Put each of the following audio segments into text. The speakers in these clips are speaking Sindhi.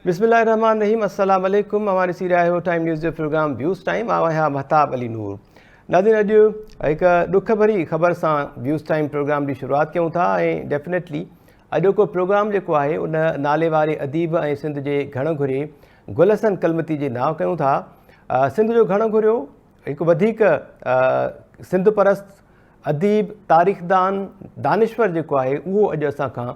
بسم الله الرحمن الرحيم السلام عليڪم اوهان ڏسي رهيا آهيو ٽائيم نيوز جو پروگرام ويوز ٽائيم آئون آهيان مهتاب علي نور ناظرين اڄ هڪ ڏک ڀري خبر سان ويوز ٽائيم پروگرام جي شروعات ڪيون ٿا ۽ ڊيفنيٽلي اڄوڪو پروگرام جيڪو آهي ان نالي واري اديب ۽ سنڌ جي گهڻ گهري گل حسن ڪلمتي جي نانء ڪيون ٿا. سنڌ جو گهڻ گهريو هڪ وڌيڪ سنڌ پرست اديب، تاريخدان، دانشور جيڪو آهي اهو اڄ اسان کان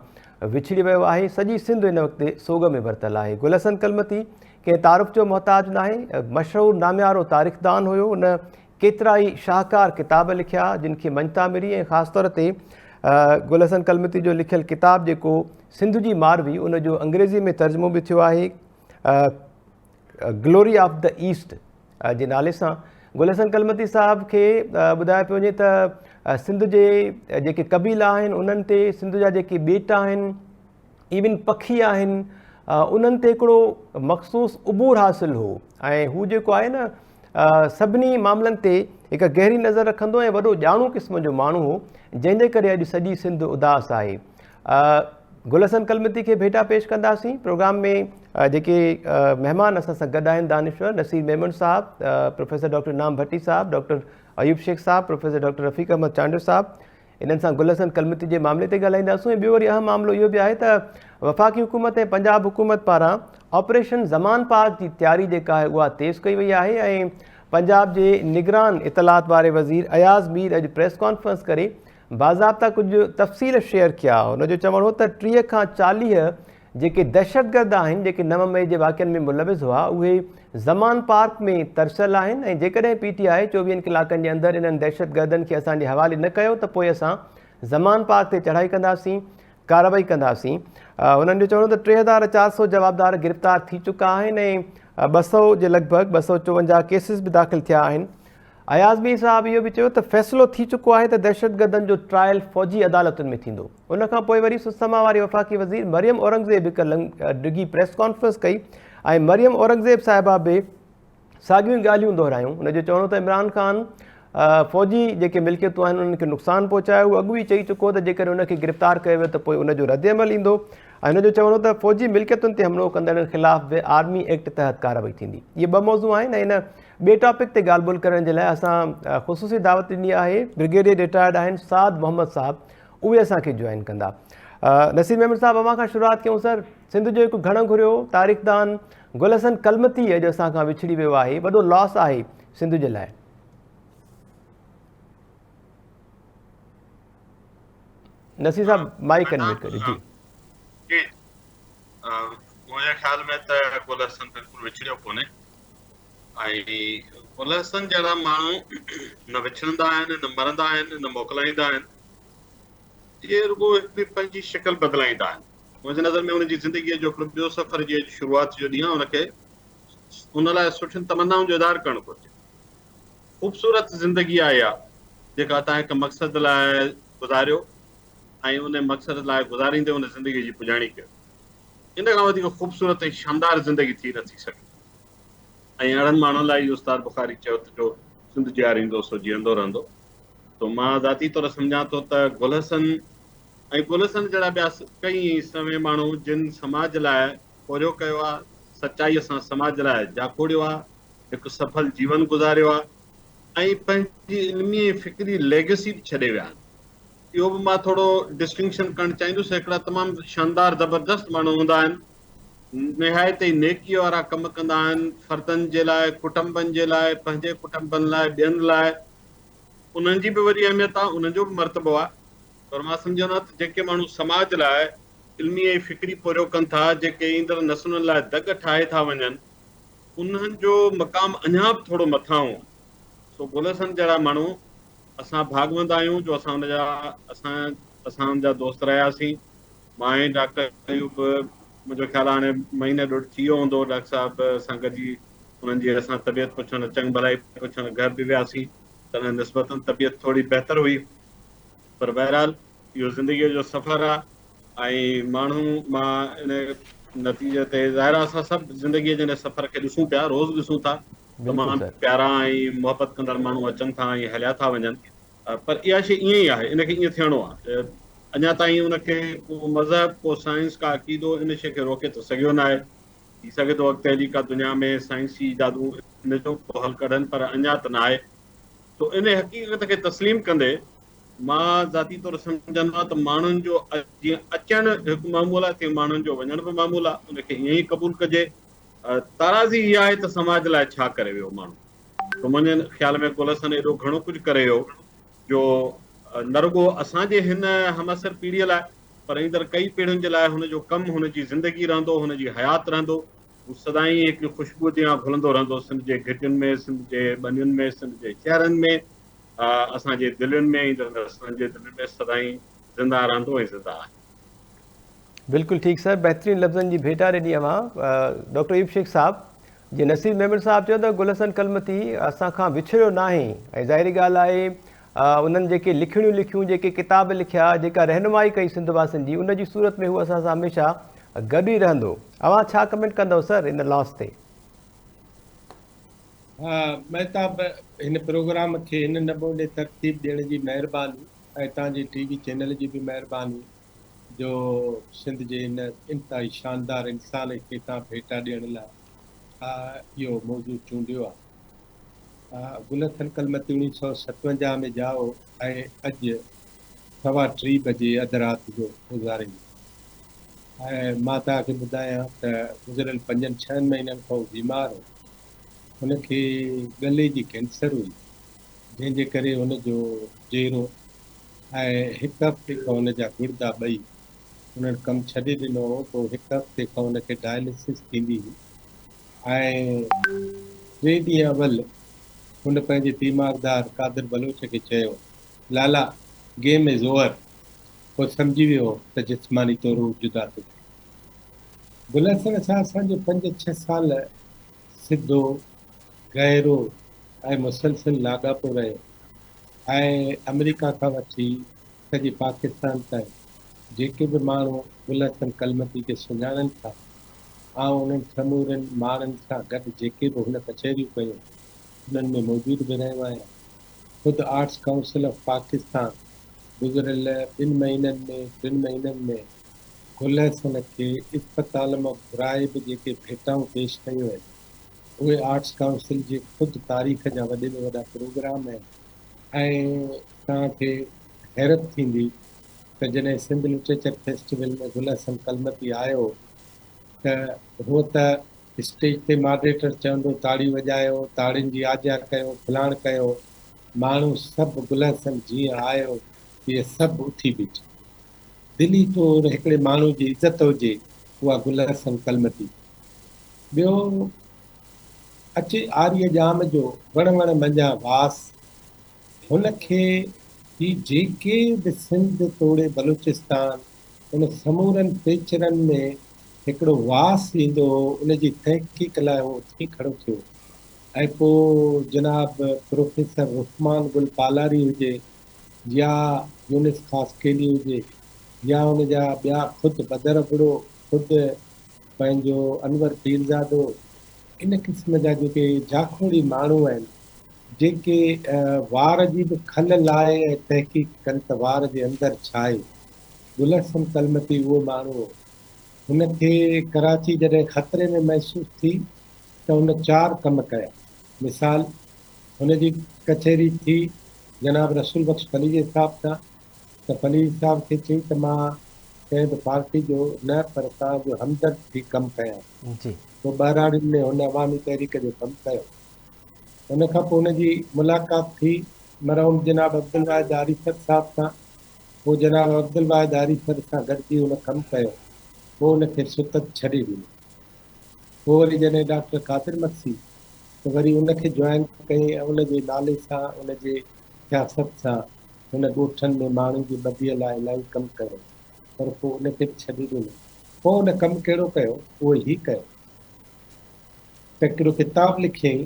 وڇڙي ويو آهي. سڄي سنڌ هن وقت سوڳ ۾ ورتل آهي. گل حسن ڪلمتي ڪنهن تعارف جو محتاج ناهي. مشهور ناميارو تاريخدان هيو. ان ڪيترائي شاهڪار ڪتاب لکيا جن کي مڃتا ملي ۽ خاص طور تي گل حسن ڪلمتي جو لکيل ڪتاب جيڪو سنڌ جي ماروي ان جو انگريزي ۾ ترجمو به ٿيو آهي گلوري آف the east جي نالي سان. گل حسن ڪلمتي صاحب کي ٻڌايو پيو وڃي ته سنڌ جي جيڪي قبيلا آهن انهن تي، سنڌ جا جيڪي ٻيٽ آهن، ايون پکي آهن انهن تي هڪڙو مخصوص عبور حاصل هو ۽ هو جيڪو آهي نه سڀني معاملن تي هڪ گهري نظر رکندو ۽ وڏو ڄاڻو قسم جو ماڻهو هو جنهن جي ڪري اڄ سڄي سنڌ اداس آهي. گل حسن ڪلمتي کي ڀيٽا پيش ڪنداسين. پروگرام ۾ جيڪي مهمان اسان سان گڏ آهن دانشور نصير ميمڻ صاحب، پروفيسر ڊاڪٽر انعام ڀٽي صاحب، ڊاڪٽر ايوب شيخ صاحب، پروفيسر ڊاڪٽر رفيق احمد چانڊيو صاحب، انهن سان گل حسن ڪلمتي جي معاملي تي ڳالهائينداسون ۽ ٻيو وري اهم معاملو اهو به آهي ته وفاقي حڪومت ۽ پنجاب حڪومت پاران آپريشن زمان پارڪ جي تياري جيڪا آهي اها تيز ڪئي وئي آهي ۽ پنجاب جي نگران اطلاعات واري وزير اياز مير اڄ پريس ڪانفرنس ڪري باضابطا ڪجهه تفصيل شيئر ڪيا. هن جو چوڻ هو ته 30 کان 40 جيڪي دهشتگرد آهن جيڪي 9 مئي جي واقعن ۾ ملوث هئا اهي زمان پارڪ ۾ ترسيل آهن ۽ جيڪڏهن پي ٽي آء چوويهن ڪلاڪن جي اندر انهن دهشتگردن کي اسان جي حوالي نه ڪيو ته پوء اسان زمان پارڪ تي چڙهائي ڪنداسين، ڪارروائي ڪنداسين. هنن جو چوڻ هو ته 3400 جوابدار گرفتار ٿي چڪا آهن ۽ 200 جي لڳ ڀڳ 254 ڪيسز به داخل ٿيا آهن. اياز مير صاحب اهو به چيو ته فيصلو ٿي چڪو آهي ته دهشتگردن جو ٽرائل فوجي عدالتن ۾ ٿيندو. ان کان پوء وري سسما واري وفاقي وزير مريم اورنگزيب هڪ ڊگهي پريس ڪانفرنس ڪئي ۽ مريم اورنگزيب صاحبه به ساڳيون ئي ڳالهيون دهرايون. هن جو چوڻ هو ته عمران خان فوجي جيڪي ملڪيتون آهن انهن کي نقصان پهچايو، هو اڳ ئي چئي چڪو هو ته جيڪڏهن ان کي گرفتار ڪيو ويو ته پوء ان جو ردعمل ايندو ۽ هن جو چوڻ هو ته فوجي ملڪيتن تي حملو ڪندڙن خلاف به آرمي ايڪٽ تحت ڪارروائي ٿيندي. اهي ٻه موضوع آهن ۽ ان ٻئي ٽاپڪ تي ڳالهه ٻولهه ڪرڻ جي لاء اسان خصوصي دعوت ڏني آهي برگيڊيئر رٽائرڊ آهن سعد محمد صاحب اهي اسان کي جوائن ڪندا. نصير ميمڻ صاحب اوهان کان شروعات ڪيون سر سنڌ جو هڪ گهڻ گهريو تاريخدان گل حسن ڪلمتي اڄ اسان کان وڇڙي ويو آهي وڏو لاس آهي سنڌ جي لاء. نصير صاحب مائيڪ انميوٽ ڪريو جي. جي منهنجي خيال ۾ ته گل حسن بلڪل وڇڙيو ڪونهي ۽ گل حسن جهڙا ماڻهو نه وڇڙندا آهن نه مرندا آهن نه موڪلائيندا آهن. اهي رڳو هڪڙي پنهنجي شڪل بدلائيندا آهن. منهنجي نظر ۾ ان جي زندگيء جو هڪڙو ٻيو سفر جي اڄ شروعات جو ڏينهن آهي ان کي ان لاء سٺين تمنائن جو اظهار ڪرڻ گهرجي. خوبصورت زندگي آهي اها جيڪا توهان هڪ مقصد لاء گذاريو ۽ ان مقصد لاء گذاريندي ان زندگيء جي پڄاڻي ڪيو. ان کان وڌيڪ خوبصورت ۽ شاندار زندگي ٿي نٿي سگهي. ۽ اهڙن ماڻهن لاء ئي استاد بخاري چيو ته جو سنڌ جياريندو سو جيئندو رهندو. سو مان ذاتي طور سمجهان ٿو ته گل حسن ۽ گل حسن جهڙا ٻيا ڪئين سوين ماڻهو جن سماج لاء پورهيو ڪيو آ، سچائيء سان سماج لاء جاکوڙيو آ، هڪ سڦل جيون گذاريو آ ۽ پنهنجي علمي ۽ فڪري ليگسي به ڇڏي ويا آهن. اهو به مان ٿورو ڊسٽنڪشن ڪرڻ چاهيندس، هڪڙا تمام شاندار زبردست ماڻهو هوندا آهن، نهايت ئي نيڪيء وارا ڪم ڪندا آهن، فردن جي لاء، ڪٽنبن جي لاء، پنهنجي ڪٽنبن لاء، ٻين لاء، انهن جي به وڏي اهميت آهي، انهن جو به مرتبو آهي، پر مان سمجهندو آهيان ته جيڪي ماڻهو سماج لاء علمي ۽ فڪري پورهيو ڪن ٿا، جيڪي ايندڙ نسلن لاء دڳ ٺاهي ٿا وڃن، انهن جو مقام اڃا به ٿورو مٿانهون آهي. سو گل حسن جهڙا ماڻهو اسان ڀاڳوند آهيون جو اسان ان جا اسان اسان ان جا دوست رهياسين. مان ۽ ڊاڪٽر ايوب منهنجو خيال آهي هاڻي مهيني ڏوڍ ٿي ويو هوندو ڊاڪٽر صاحب سان گڏجي انهن جي اسان طبيعت پڇڻ چڱ ڀلائي پڇڻ گهر به وياسين تڏهن نسبتاً طبيعت ٿوري بهتر هئي پر بهرحال اهو زندگيء جو سفر آهي ۽ ماڻهو مان ان نتيجي تي ظاهر آهي اسان سڀ زندگيء جي ان سفر کي ڏسون پيا روز ڏسون ٿا تمام پيارا ۽ محبت ڪندڙ ماڻهو اچن ٿا ۽ هليا ٿا وڃن پر اها شيء ائين ئي آهي ان کي ائين ٿيڻو آهي اڃا تائين ان کي ڪو مذهب ڪو سائنس ڪا عقيدو ان شيء کي روڪي ته سگهيو ناهي. ٿي سگهي ٿو اڳتي هلي ڪا دنيا ۾ سائنسي ايجادون ان جو ڪو حل ڪڍن پر اڃا ته ناهي. سو ان حقيقت کي تسليم ڪندي مان ذاتي طور سمجهندو آهيان ته ماڻهن جو جيئن اچڻ هڪ معمول آهي تيئن ماڻهن جو وڃڻ به معمول آهي ان کي ائين ئي قبول ڪجي. تارازي اها آهي ته سماج لاء ڇا ڪري ويو ماڻهو. سو منهنجي خيال ۾ گل حسن ايڏو گهڻو ڪجهه ڪري ويو جو نه رڳو اسان جي هن همعصر پيڙهيء لاء پر ايندڙ ڪئي پيڙهين جي لاء هن جو ڪم هن جي زندگي رهندو، هن جي حيات رهندو. هو سدائين هڪڙي خوشبوء جيان گهلندو رهندو سنڌ جي گهٽين ۾، سنڌ جي ٻنين ۾، سنڌ جي شهرن ۾، اسان جي دلين ۾، ايندڙ نسلن جي دلين ۾ سدائين زنده رهندو ۽ زنده آهي. بلڪل ٺيڪ سر بهترين لفظن جي ڀيٽا ڏني اوهان ڊاڪٽر ايوب شيخ صاحب جيئن نصير ميمڻ صاحب چيو ته گل حسن ڪلمتي اسان کان وڇڙيو ناهي ۽ ظاهري ڳالهه آهي انهن جيڪي لکڻيون لکيون جيڪي ڪتاب لکيا جيڪا رهنمائي ڪئي سنڌ واسين جي ان جي صورت ۾ هو اسان سان هميشه گڏ ئي رهندو اوهان ڇا ڪمينٽ ڪندؤ سر ان لاس تي؟ ها مهتاب هن پروگرام کي هن نموني ترتيب ڏيڻ جي مهرباني ۽ توهان جي ٽي وي چينل جي به مهرباني جو سنڌ جي هن انتهائي شاندار انسان کي توهان ڀيٽا ڏيڻ لاء اهو موضوع چونڊيو آهي. گل حسن ڪلمتي 1957 ۾ ڄائو ۽ اڄ سوا ٽي بجي اڌ رات جو گذاري ويو ۽ مان توهان کي ٻڌايان ته گذريل پنجن ڇهن مهينن کان هو بيمار هو. هن کي ڳلي جي ڪينسر هئي جنهن جي ڪري هن جو جيرو ۽ هڪ هفتي کان هن جا گڙدا ٻئي انهن ڪم ڇڏي ڏنو هو پوء هڪ هفتي کان هن کي ڊائلسس ٿيندي هئي ۽ ٽي ڏينهن اول هن پنهنجي تيماردار قادر بلوچ کي چيو لالا گيم از اوور پوء سمجهي ويو ته جسماني طور هو جدا ٿو ٿئي. گل حسن سان اسان جو پنج ڇهه سال سڌو، گهرو ۽ مسلسل لاڳاپو رهيو ۽ آمريڪا کان وٺي سڄي پاڪستان تائين جيڪي به ماڻهو گل حسن ڪلمتي کي سڃاڻن ٿا، آئون انهن سمورن ماڻهن سان گڏ جيڪي به هن ڪچهريون ڪيون، انهن ۾ موجود به رهيو آهيان. خود آرٽس ڪائونسل آف پاڪستان گذريل ٻن مهينن ۾ ٽن مهينن ۾ گل حسن کي اسپتال مان گهرائي به جيڪي ڀيٽائون پيش ڪيون آهن، اهي آرٽس ڪائونسل جي خود تاريخ جا وڏي ۾ وڏا پروگرام آهن ۽ توهان کي حيرت ٿيندي ته جڏهن سنڌ لٽريچر فيسٽيول ۾ گل حسن ڪلمتي آيو ته هونء ته اسٽيج تي ماڊريٽر چوندو تاڙيون وڄايو، تاڙين جي آجيان ڪيو، فلاڻ ڪيو، ماڻهو سڀ گل حسن جيئن آيو تيئن سڀ اٿي بيٺا. دلي طور هڪڙي ماڻهو جي عزت هجي اها گل حسن ڪلمتي. ٻيو اچي آريء ڄام جو وڻ وڻ منجهان واس. هن کي هي جيڪي به سنڌ توڙي بلوچستان ان سمورن پيچرن ۾ هڪڙو واس ايندو هو ان جي تحقيق لاء هو اٿي کڙو ٿيو ۽ پوء جناب پروفيسر رخمان گل پالاري هجي يا يونس خاصخيلي هجي يا ان جا ٻيا خود بدر ابڙو خود پنهنجو انور پيرزادو ان قسم جا جيڪي جاکوڙي ماڻهو آهن جيڪي وار جي به کل لاهي ۽ تحقيق ڪن ته وار جي اندر ڇا آهي. گل حسن ڪلمتي اهو ماڻهو هو. هن کي ڪراچي جڏهن خطري ۾ محسوس ٿي ته هن چار ڪم ڪيا. مثال، هن جي ڪچهري ٿي جناب رسول بخش پليجي صاحب سان ته پليجي صاحب کي چئي ته مان ڪنهن به پارٽي جو نه پر توهان جو همدرد ٿي ڪم ڪيان ٿو. پوء ٻهراڙين ۾ هن عوامي تحريڪ جو ڪم ڪيو. ان کان پوء هن جي ملاقات ٿي مرحوم جناب عبدالواحد آريسر صاحب سان. پوء جناب عبدالواحد آريسر سان گڏجي هن ڪم ڪيو. پوء هن کي ستت ڇڏي ڏنو. پوء وري جڏهن ڊاڪٽر قادر مگسي ته وري ان کي جوائن ڪيائين ۽ ان جي نالي سان ان جي سياست سان هن ڳوٺن ۾ ماڻهن جي ٻڌيء لاء الاهي ڪم ڪيو پر پوء ان کي به ڇڏي ڏنو. پوء ان ڪم ڪهڙو ڪيو؟ اهو هي ڪيو ته هڪڙو ڪتاب لکيائين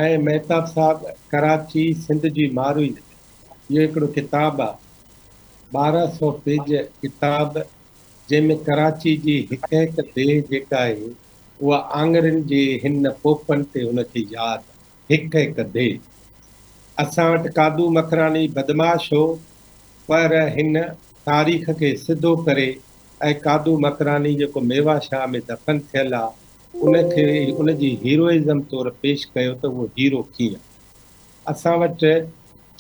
۽ مهتاب صاحب ڪراچي سنڌ جي ماروئي اهو هڪڙو ڪتاب آ 1200 پيج ڪتاب جنهن ۾ ڪراچي جي هڪ هڪ ديهه جيڪا آهي اها آڱرين جي هن پوپن تي هن کي ياد آ. هڪ هڪ ديهه. اسان وٽ قادو مڪراني بدمعاش هو پر هن تاريخ کي سڌو ڪري ۽ قادو مڪراني جيڪو ميوا شاهه ۾ دفن ٿيل آ ان کي ان جي هيروئزم طور پيش ڪيو ته اهو هيرو ڪيئن اسان وٽ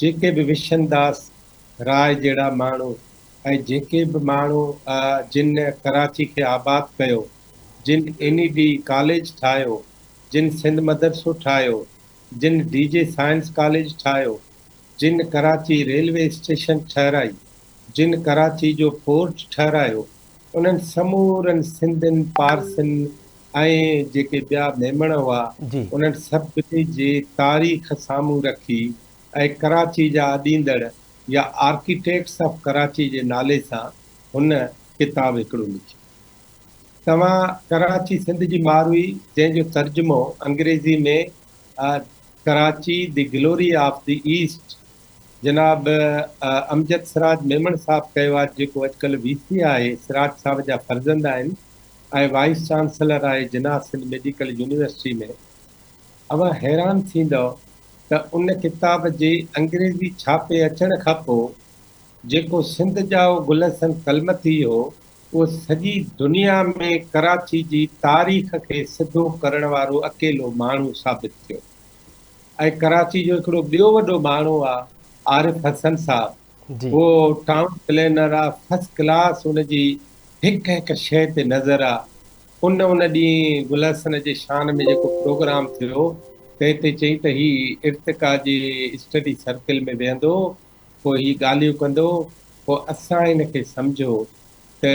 جيڪي به وشن داس راء جهڙا ماڻهو ۽ جيڪي به ماڻهو جن ڪراچي کي آباد ڪيو، جن اين اي ڊي ڪاليج ٺاهيو، جن سنڌ مدرسو ٺاهيو، جن ڊي جي سائنس ڪاليج ٺاهيو، جن ڪراچي ريلوي اسٽيشن ٺهرائي، جن ڪراچي جو پورٽ ٺهرايو، انهن سمورن سنڌين، پارسين ۽ جيڪي ٻيا ميمڻ هئا، انهن سڀني جي تاريخ سامهون رکي ۽ ڪراچي جا اڏيندڙ يا آرڪيٽيڪٽس آف ڪراچي جي نالي سان هن ڪتاب هڪڙو لکيو. توهان ڪراچي سنڌ جي ماروي جنهن جو ترجمو انگريزي ۾ Karachi the glory of the east جناب امجد سراج ميمڻ صاحب ڪيو آهي جيڪو اڄڪلهه وي سي آهي سراج صاحب جا فرزند آهن ۽ وائيس چانسلر آهي جناح سنڌ ميڊيڪل يونيورسٽي ۾. اوهان حيران ٿيندؤ ته ان ڪتاب جي انگريزي ڇاپي اچڻ کان پوء جيڪو سنڌ ڄائو گل حسن ڪلمتي هو، اهو سڄي دنيا ۾ ڪراچي جي تاريخ کي سڌو ڪرڻ وارو اڪيلو ماڻهو ثابت ٿيو ۽ ڪراچي جو هڪڙو ٻيو وڏو ماڻهو آ عارف حسن صاحب، اهو ٽائون پلينر آ، فرسٽ ڪلاس ان جي هڪ هڪ شيء تي نظر آ، ان ان ڏينهن گل حسن جي شان ۾ جيڪو پروگرام ٿيو، تنهن تي چئي ته هي ارتقا جي اسٽڊي سرڪل ۾ ويهندو، پوء هي ڳالهيون ڪندو، پوء اسان هن کي سمجهيو ته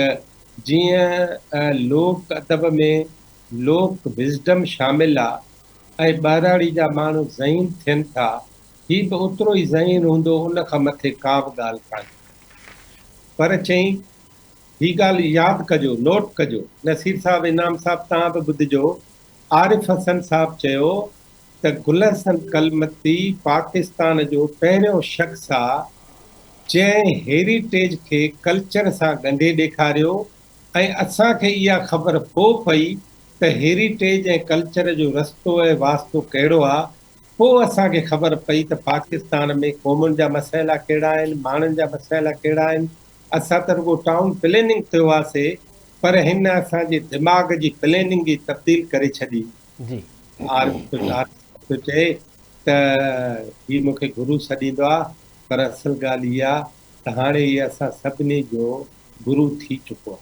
جيئن لوڪ ادب ۾ لوڪ وزڊم شامل آ ۽ ٻهراڙي جا ماڻهو ذهين ٿين ٿا، هي به اوترو ئي ذهين هوندو، ان کان مٿي ڪا به ڳالهه ڪانهي. پر چئين، هي ڳالهه ياد ڪجو، نوٽ ڪجو، نصير صاحب، انعام صاحب توهان به ٻڌجو، عارف حسن صاحب چيو ته گل حسن ڪلمتي پاڪستان جو پهريون شخص آ جنهن هيريٽيج کي ڪلچر سان ڳنڍي ڏيکاريو ۽ اسان کي اها خبر پوء پئي ته هيريٽيج ۽ ڪلچر جو رستو ۽ واسطو ڪهڙو آ، پوء اسان کي خبر پئي ته پاڪستان ۾ قومن جا مسئلا ڪهڙا آهن، ماڻهن جا مسئلا ڪهڙا آهن، اسان ته رڳو ٽائون پليننگ تي هئاسي پر هن اسان جي دماغ جي پليننگ ئي تبديل ڪري ڇڏي. عارف ٿو چئي ته هي مون کي گرو سڏيندو آ پر اصل ڳالهه اها ته هاڻي هي اسان سڀني جو گرو ٿي چڪو آ.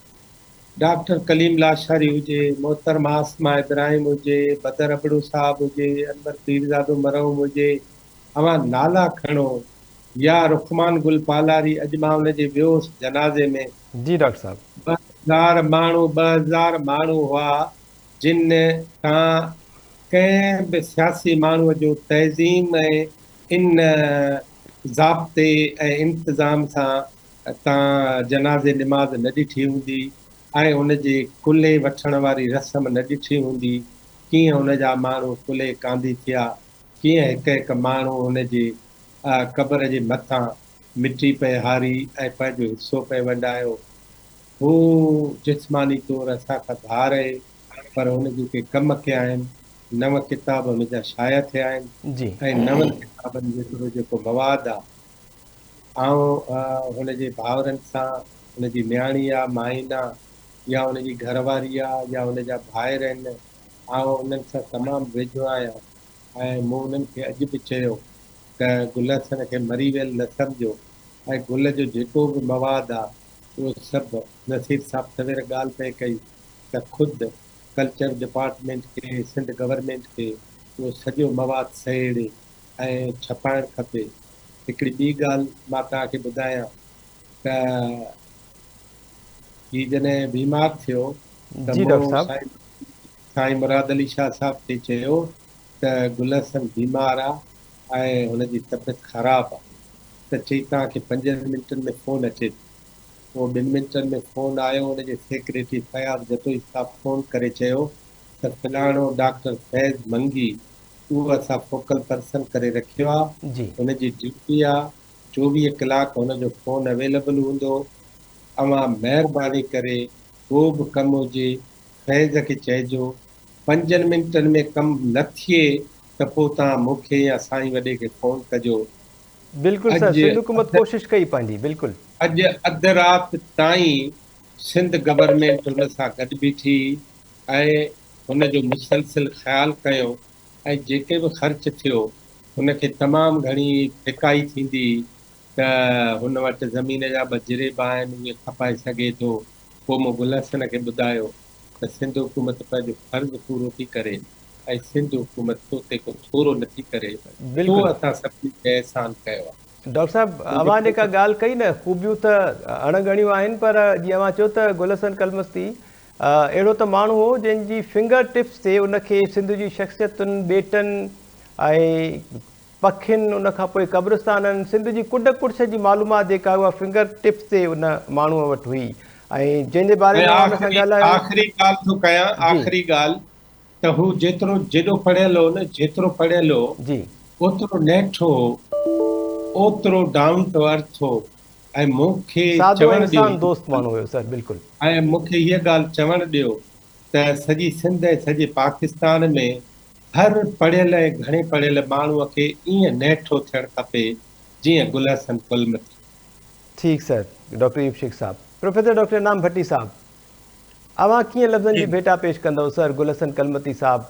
ڊاڪٽر ڪليم لاشاري هجي، محترمه عاصمه ابراهيم هجي، بدر ابڙو صاحب هجي، انور پيرزادو مرحوم هجي، اوهان نالا کڻو يا رخمان گل پالاري اڄ مان ان جي ويو هوس جنازي ۾. جي ڊاڪٽر صاحب. 2000 ماڻهو 2000 ماڻهو هئا جن کان ڪنهن به سياسي ماڻهو جو تهذيم ۽ ان ضابطي ۽ انتظام سان تان جنازي نماز نه ڏٺي هوندي ۽ ان جي ڪلهي وٺڻ واري رسم نه ڏٺي هوندي ڪيئن ان جا ماڻهو ڪلهي ڪانڌي ٿيا ڪيئن هڪ هڪ ماڻهو ان جي قبر جي مٿان مٽي پئي هاري ۽ پنهنجو حصو پئي ونڊايو. هو جسماني طور اسان کان ڌار اهي، پر هن جيڪي ڪم ڪيا آهن، نو ڪتاب هن جا شايع ٿيا آهن ۽ نون ڪتابن جيترو جيڪو مواد آ، آئون هن جي ڀائرن سان، هن جي نياڻي آ، مائينا، يا هن جي گهر واري آ، يا هن جا ڀائر آهن، آئون انهن سان تمام ويجهو آهيان. ۽ مون انهن کي اڄ به چيو ته گل حسن کي مري ويل نه سمجهو ۽ گل جو جيڪو به مواد آ اهو سڀ نصير صاحب سوير ڳالهه پئي ڪئي ته خود ڪلچر ڊپارٽمينٽ کي سنڌ گورنمينٽ کي اهو سڄو مواد سهيڙي ۽ ڇپائڻ کپي. هڪڙي ٻي ڳالهه مان توهان کي ٻڌايان ته هي جڏهن بيمار ٿيو ته مون سائين سائين مراد علي شاهه صاحب کي چيو ته گل حسن بيمار آ ۽ هن جي طبيعت خراب آ ته چئي توهان کي پنجن منٽن ۾ فون اچي ٿو. پوء ٻن منٽن ۾ فون آيو ان جي سيڪريٽري فياض جتوئي صاحب فون ڪري چيو ته فلاڻو ڊاڪٽر فيض منگي اهو اسان فوڪل پرسن ڪري رکيو آ هن جي ڊيوٽي آ 24 ڪلاڪ هن جو فون اويليبل هوندو اوهان مهرباني ڪري ڪو به ڪم هجي فيض کي چئجو پنجن منٽن ۾ ڪم نه ٿئي ته پوء توهان مون کي يا سائين وڏي کي فون ڪجو. بلڪل سر اڄ سنڌ حڪومت اڌ ڪوشش ڪئي پنهنجي بلڪل. اڄ اڌ رات تائين سنڌ گورنمينٽ هن سان گڏ بيٺي ۽ هن جو مسلسل خيال ڪيو ۽ جيڪي به خرچ ٿيو هن کي تمام گهڻي ڦڪائي ٿيندي ته هن وٽ زمين جا ٻه جريب آهن اهي کپائي سگهي ٿو. پوء مون گل حسن کي ٻڌايو ته سنڌ حڪومت پنهنجو فرض پورو ٿي ڪري ۽ سنڌ حڪومت تو تي ڪو ٿورو نٿي ڪري، تو اسان سڀني تي احسان ڪيو آهي. ڊاڪٽر صاحب اوهان جيڪا ڳالهه ڪئي نه خوبيون ته اڻ ڳڻيون آهن پر جيئن اوهان چيو ته گل حسن ڪلمستي اهڙو ته ماڻهو هو جنهن جي فنگر ٽپس تي ان کي سنڌ جي شخصيتن، ٻيٽن ۽ پکين ان کان پوء قبرستانن، سنڌ جي ڪنڊ ڪڙڇ جي معلومات جيڪا اها فنگر ٽپس تي ان ماڻهوء وٽ هئي ۽ جنهن جي باري ۽ ۾ اوهان ان سان آخري ڳالهايو. آخري ڳالهه ٿو ڪيان آخري ڳالهه ته هو جيترو جيڏو پڙهيل هو نه جيترو پڙهيل هو اوترو نيٺ هو اوترو ڊائون ٽو ارٿ هو ۽ مون کي سادو چوڻ ڏيو انسان هيء دوست ڳالهه ماڻهو هيو سر بلڪل. ۽ مون کي هيء ڳالهه چوڻ ڏيو ته سڄي سنڌ ۽ سڄي پاڪستان ۾ هر پڙهيل ۽ گهڻي پڙهيل ماڻهوء کي ائين نهٺو ٿيڻ کپي جيئن گل حسن ڪلمتي. ٺيڪ سر ڊاڪٽر ايوب شيخ صاحب. پروفيسر ڊاڪٽر انعام ڀٽي صاحب اوهان ڪيئن لفظن جي ڀيٽا پيش ڪندؤ سر گل حسن ڪلمتي صاحب.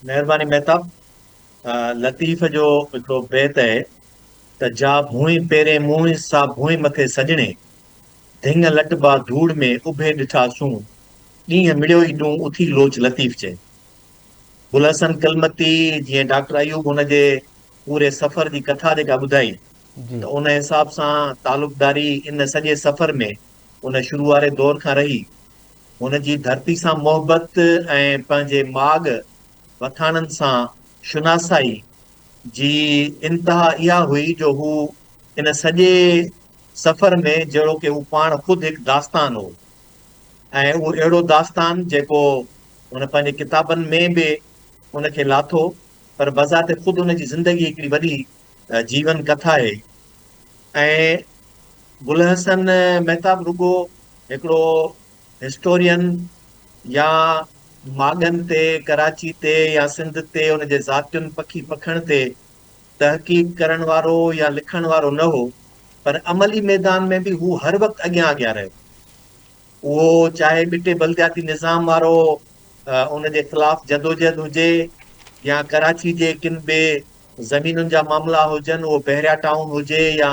مهرباني مهتاب. لطيف جو هڪڙو بيت اهي ته جا ڀونء پيرين مونء سا ڀونء مٿي سڄڻي، ڌڱ لٽبا ڌوڙ ۾ اڀي ڏٺا سون، ڏينهن مڙيو ئي ڏون اٿي لوچ لطيف چئي. گل حسن ڪلمتي جيئن ڊاڪٽر ايوب هن جي پوري سفر جي ڪٿا جيڪا ٻڌائي ته ان حساب سان تعلقداري ان سڄي سفر ۾ ان شروع واري دور کان رهي. هن جي ڌرتي سان محبت ۽ پنهنجي ماڳ وٿاڻن سان شناسائي جي انتها اها هئي جو هو ان سڄي سفر ۾ جهڙوڪ هو پاڻ خود هڪ داستان هو ۽ اهو اهڙو داستان جيڪو هن پنهنجي ڪتابن ۾ به ان کي لاٿو پر بذات خود ان جي زندگي هڪڙي وڏي جيون ڪٿا آهي ۽ گل حسن مهتاب رڳو هڪڙو هسٽورين يا ماڳن تي، ڪراچي تي يا سنڌ تي ان جي ذاتين پکي پکڻ تي تحقيق ڪرڻ وارو يا لکڻ وارو نه هو پر عملي ميدان ۾ به هو هر وقت اڳيان اڳيان رهيو. اهو چاهي ٻٽي بلدياتي نظام وارو ان جي خلاف جدوجهد هجي يا ڪراچي جي ڪن به زمينن جا معاملا هجن، اهو بحريا ٽائون هجي يا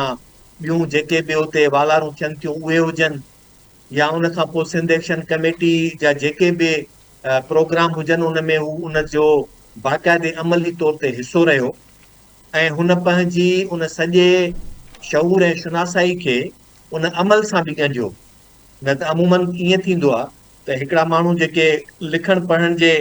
ٻيون جيڪي به اتي والارون ٿين ٿيون اهي هجن يا ان کان پوء سنڌ ايڪشن ڪميٽي جا جيڪي به پروگرام هجن ان ۾ هو ان جو باقاعدي عملي طور تي حصو رهيو ۽ هن پنهنجي ان سڄي شعور ۽ شناسائي کي ان عمل سان به ڳنڍيو نه ته عموماً ائين ٿيندو آهي ته هڪڙا ماڻهو جيڪي لکڻ پڙهڻ جي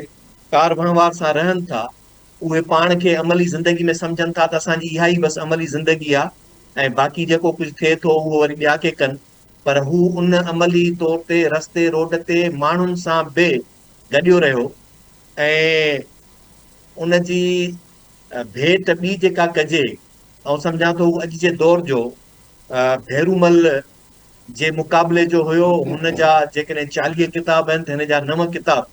ڪار وهنوار سان رهن ٿا اهي پاڻ کي عملي زندگي ۾ سمجهن ٿا ته اسان جي اها ئي بس عملي زندگي آهي ۽ باقي جيڪو ڪجهه ٿئي ٿو اهو وري ٻيا ڪي ڪن پر هو ان عملي طور تي رستي روڊ تي ماڻهن سان به گڏيو رهيو ۽ ان جي ڀيٽ ٻي جيڪا ڪجي آئون سمجهان ٿو هو اڄ جي دور جو ڀيرومل جي مقابلي جو هيو هن جا جيڪڏهن 40 ڪتاب آهن ته هن جا 9 ڪتاب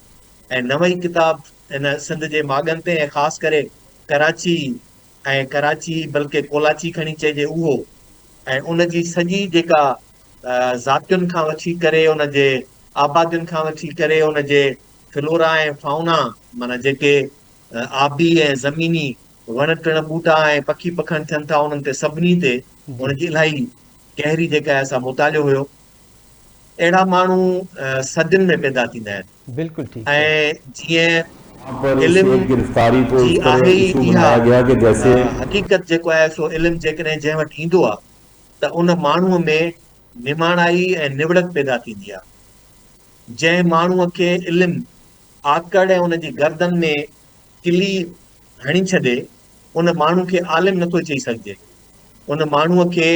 ۽ 9 ئي ڪتاب هن سنڌ جي ماڳن تي ۽ خاص ڪري ڪراچي ۽ ڪراچي بلڪه ڪولاچي کڻي چئجي اهو ۽ ان جي سڄي جيڪا ذاتين کان وٺي ڪري ان جي آبادين کان وٺي ڪري ان جي فلورا ۽ فائونا معنيٰ جيڪي آبي ۽ زميني وڻ ٽڻ ٻوٽا ۽ پکي پکڻ ٿين ٿا انهن تي سڀني تي ان جي الاهي گهري جيڪا آهي سا مطالعو هيو. اهڙا ماڻهو صدين ۾ پيدا ٿيندا آهن. بلڪل ٺيڪ ۽ جيئن پر علم اس گرفتاري کو جي اس طرح آهي ئي اشو اها بنايا گيا ڪه جيسي حقيقت جيڪو آهي سو علم جيڪڏهن جنهن وٽ ايندو آهي ته ان ماڻهوء ۾ نماڻائي ۽ نوڙت پيدا ٿيندي آهي. جنهن ماڻهوء کي علم آڪڙ ۽ ان جي گردن ۾ ڪلي هڻي ڇڏي، ان ماڻهو کي عالم نٿو چئي سگهجي. ان ماڻهوء کي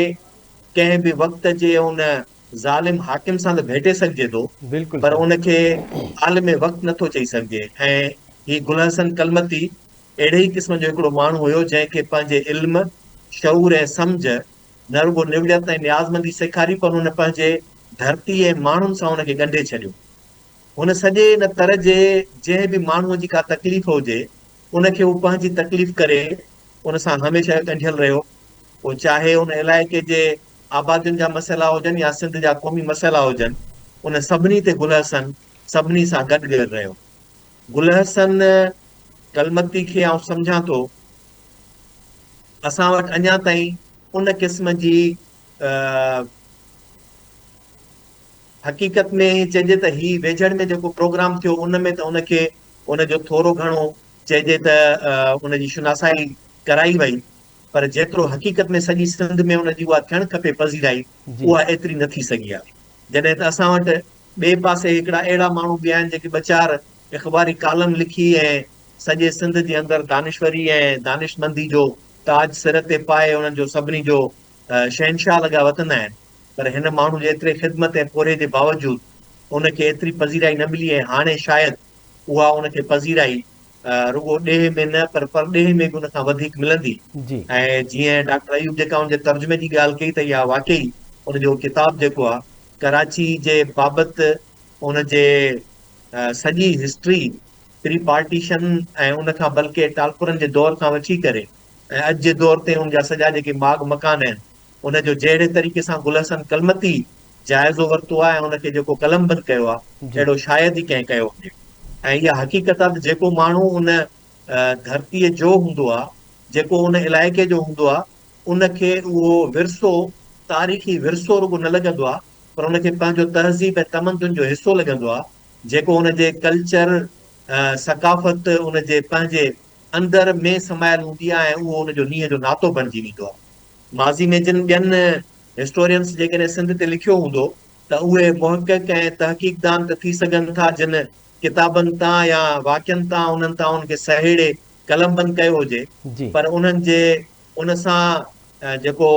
ڪنهن به وقت جي ان ظالم حاڪم سان ته ڀيٽي سگهجي ٿو، پر ان کي عالم وقت نٿو چئي سگهجي ۽ هي گل حسن ڪلمتي اهڙي ئي قسم جو هڪڙو ماڻهو هيو، جنهن کي پنهنجي علم، شعور ۽ سمجهه نه رڳو نوڙيت ۽ نيازمندي سيکاري، پر هن پنهنجي ڌرتي ۽ ماڻهن سان ان کي ڳنڍي ڇڏيو. هن سڄي ان تر جي جنهن به ماڻهوء جي ڪا تڪليف هجي، ان کي هو پنهنجي تڪليف ڪري ان سان هميشه ڳنڍيل رهيو. پوء چاهي ان علائقي جي آبادين جا مسئلا هجن يا سنڌ جا قومي مسئلا هجن، ان سڀني تي گل حسن سڀني سان گڏ گڏ رهيو. گل حسن ڪلمتي کي آئون سمجهان ٿو اسان وٽ اڃا تائين ان قسم جي حقيقت ۾ ائين چئجي ته هي ويجهڙ ۾ جيڪو پروگرام ٿيو ان ۾ ته ان کي ان جو ٿورو گهڻو چئجي ته ان جي شناسائي ڪرائي وئي پر جيترو حقيقت ۾ سڄي سنڌ ۾ ان جي اها ٿيڻ کپي پذيرائي اها ايتري نه ٿي سگهي آهي. جڏهن ته اسان وٽ ٻئي پاسي هڪڙا اهڙا ماڻهو به آهن جيڪي ٻه چار اخباري ڪالم لکي ۽ سڄي سنڌ جي اندر دانشوري ۽ دانشمندي جو تاج سر تي پائي انهن جو سڀني جو شهنشاهه لڳا وتندا آهن پر هن ماڻهو جي ايتري خدمت ۽ پورهيي جي باوجود ان کي ايتري پذيرائي نه ملي ۽ هاڻي شايد اها ان کي پذيرائي رڳو ڏيهه ۾ نه پر پرڏيهه ۾ به ان کان وڌيڪ ملندي ۽ جيئن ڊاڪٽر ايوب جيڪا ان جي ترجمي جي ڳالهه ڪئي ته اها واقعي ان جو ڪتاب جيڪو آهي ڪراچي جي بابت ان جي سڄي هسٽري پري پارٽيشن ۽ ان کان بلڪه ٽالپرن جي دور کان وٺي ڪري ۽ اڄ جي دور تائين ان جا سڄا جيڪي ماڳ مڪان آهن ان جو جهڙي طريقي سان گل حسن ڪلمتي جائزو ورتو آهي ۽ ان کي جيڪو قلمبند ڪيو آهي اهڙو شايد ئي ڪنهن ڪيو هجي ۽ اها حقيقت آهي ته جيڪو ماڻهو ان ڌرتيء جو هوندو آهي، جيڪو ان علائقي جو هوندو آهي، ان کي اهو ورثو تاريخي ورثو رڳو نه لڳندو آهي پر ان کي پنهنجو تهذيب ۽ تمدن جو حصو لڳندو آهي، جيڪو ان جي ڪلچر، ثقافت ان جي پنهنجي اندر ۾ سمايل هوندي آهي ۽ اهو ان جو نينهن جو ناتو بڻجي ويندو آهي. ماضي ۾ جن ٻين هسٽورينس جيڪڏهن سنڌ تي لکيو هوندو ته اهي محقق ۽ تحقيقدان ته ٿي سگهن ٿا جن ڪتابن تان يا واقعن تان انهن تان ان کي سهيڙي قلمبند ڪيو هجي پر انهن جي ان سان جيڪو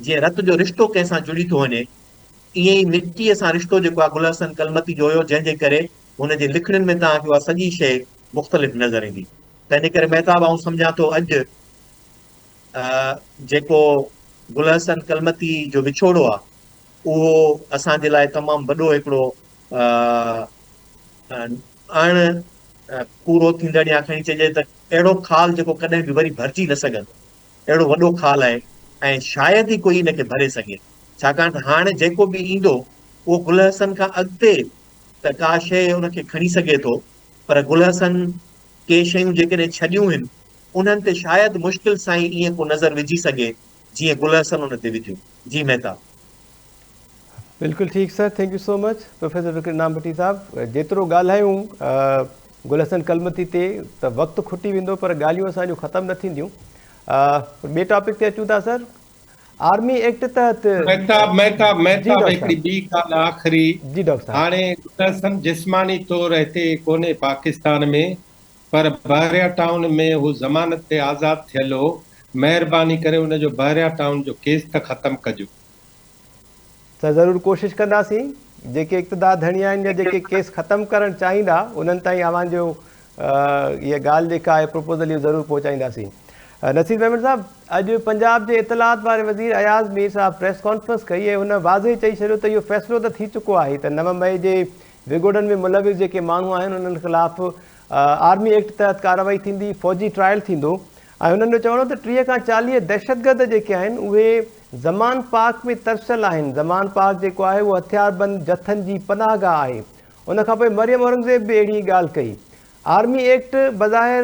جيئن رت جو رشتو ڪنهن سان جڙي ٿو وڃي ائين ئي مٽيء سان رشتو جيڪو آهي گل حسن ڪلمتي جو هيو جنهن جي ڪري هن جي لکڻين ۾ توهان کي اها سڄي شيء مختلف نظر ايندي تنهن جي ڪري مهتاب آئون سمجهان ٿو اڄ جيڪو گل حسن ڪلمتي جو وڇوڙو آ اهو اسان جي لاء تمام وڏو هڪڙو اڻ پورو ٿيندڙ يا کڻي چئجي ته اهڙو خال جيڪو ڪڏهن به وري ڀرجي نه سگهندو اهڙو وڏو خال آهي ۽ شايد ئي ڪوئي ان کي ڀري سگهي ڇاڪاڻ ته هاڻي جيڪو به ايندو اهو گل حسن کان اڳتي ته ڪا شيء ان کي کڻي سگهي ٿو پر گل حسن ڪي شيون جيڪڏهن ڇڏيون هن انهن تي شايد مشڪل سان ئي ائين ڪو نظر وجهي سگهي جيئن گل حسن ان تي وڌيون. جي مهتاب. بلڪل ٺيڪ sir thank you so much professor Fikar Inam Bhatti صاحب جيترو ڳالهايون گل حسن ڪلمتي تي ته وقت کٽي ويندو پر ڳالهيون اسان جون ختم نه ٿينديون ٻئي ٽاپڪ تي اچون ٿا سر آرمي ايڪٽ تحت مهتاب مهتاب مهتاب هڪڙي ٻي ڳالهه آخري جي ڊاڪٽر صاحب هاڻي گل حسن جسماني طور هتي ڪونهي پاڪستان ۾ پر بحريا ٽائون ۾ هو ضمانت تي آزاد ٿيل هو، مهرباني ڪري ان جو بحريا ٽائون جو ڪيس ته ختم ڪجو. سر ضرور ڪوشش ڪنداسين جيڪي اقتدار ڌڻي آهن يا جيڪي ڪيس ختم ڪرڻ چاهيندا انهن تائين اوهان جو هيء ڳالهه جيڪا آهي پروپوزل اهو ضرور پهچائينداسين. نصير ميمڻ صاحب اڄ پنجاب جي اطلاعات واري وزير اياز مير صاحب پريس ڪانفرنس ڪئي ۽ هن واضح چئي ڇڏيو ته اهو فيصلو ته ٿي چڪو آهي ته 9 مئي جي وڳوڙن ۾ ملوث جيڪي ماڻهو آهن انهن خلاف آرمي ايڪٽ تحت ڪارروائي ٿيندي، فوجي ٽرائل ٿيندو ۽ هنن جو چوڻ هو ته 30 کان 40 دهشتگرد جيڪي آهن اهي زمان پارڪ ۾ ترسيل آهن، زمان پارڪ جيڪو آهي اهو هٿياربند جٿن جي پناهه گاهه آهي. ان کانپوء مريم اورنگزيب به اهڙي ئي ڳالهه ڪئي. آرمي ايڪٽ بظاهر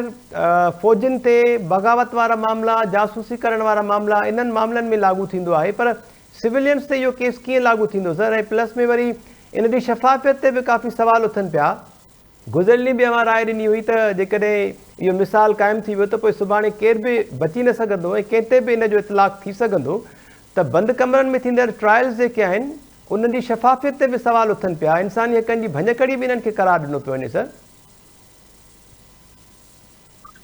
فوجين تي بغاوت وارا معاملا، جاسوسي ڪرڻ وارا معاملا انهن معاملن ۾ لاڳو ٿيندو آهي پر سويلينز تي اهو ڪيس ڪيئن لاڳو ٿيندو سر ۽ پلس ۾ وري ان جي شفافيت تي به ڪافي سوال اٿن پيا. گذريل ڏينهن به اوهان راء ڏني هئي ته جيڪڏهن اهو مثال قائم ٿي ويو ته پوء سڀاڻي ڪير به بچي نه سگهندو ۽ ڪنهن تي به ان جو اطلاق ٿي سگهندو ته بند ڪمرن ۾ ٿيندڙ ٽرائلز جيڪي آهن انهن جي شفافيت تي به سوال اٿن پيا انساني حقن جي ڀڃڪڙي به انهن کي قرار ڏنو پيو وڃي سر.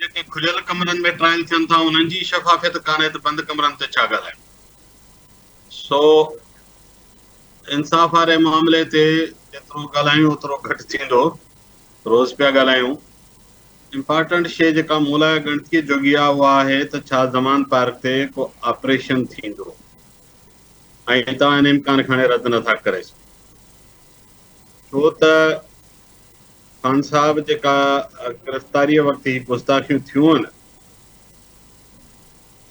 جيڪي کليل ڪمرن ۾ ٽرائل ٿين ٿا انهن جي شفافيت ڪانهي ته بند ڪمرن تي ڇا ڳالهايون. سو انصاف واري معاملي تي جيترو ڳالهايون اوترو گهٽ ٿيندو، روز پيا ڳالهايون. امپارٽنٽ شيء جيڪا مون لاء ڳڻتيء جوڳي آهي اها آهي ته ڇا زمان پارڪ تي ڪو آپريشن ٿيندو ۽ توهان ان امڪان کي هاڻي رد نٿا ڪري سگهو ڇو ته خان صاحب جيڪا گرفتاريء وقت هي گستاخيون ٿيون آهن.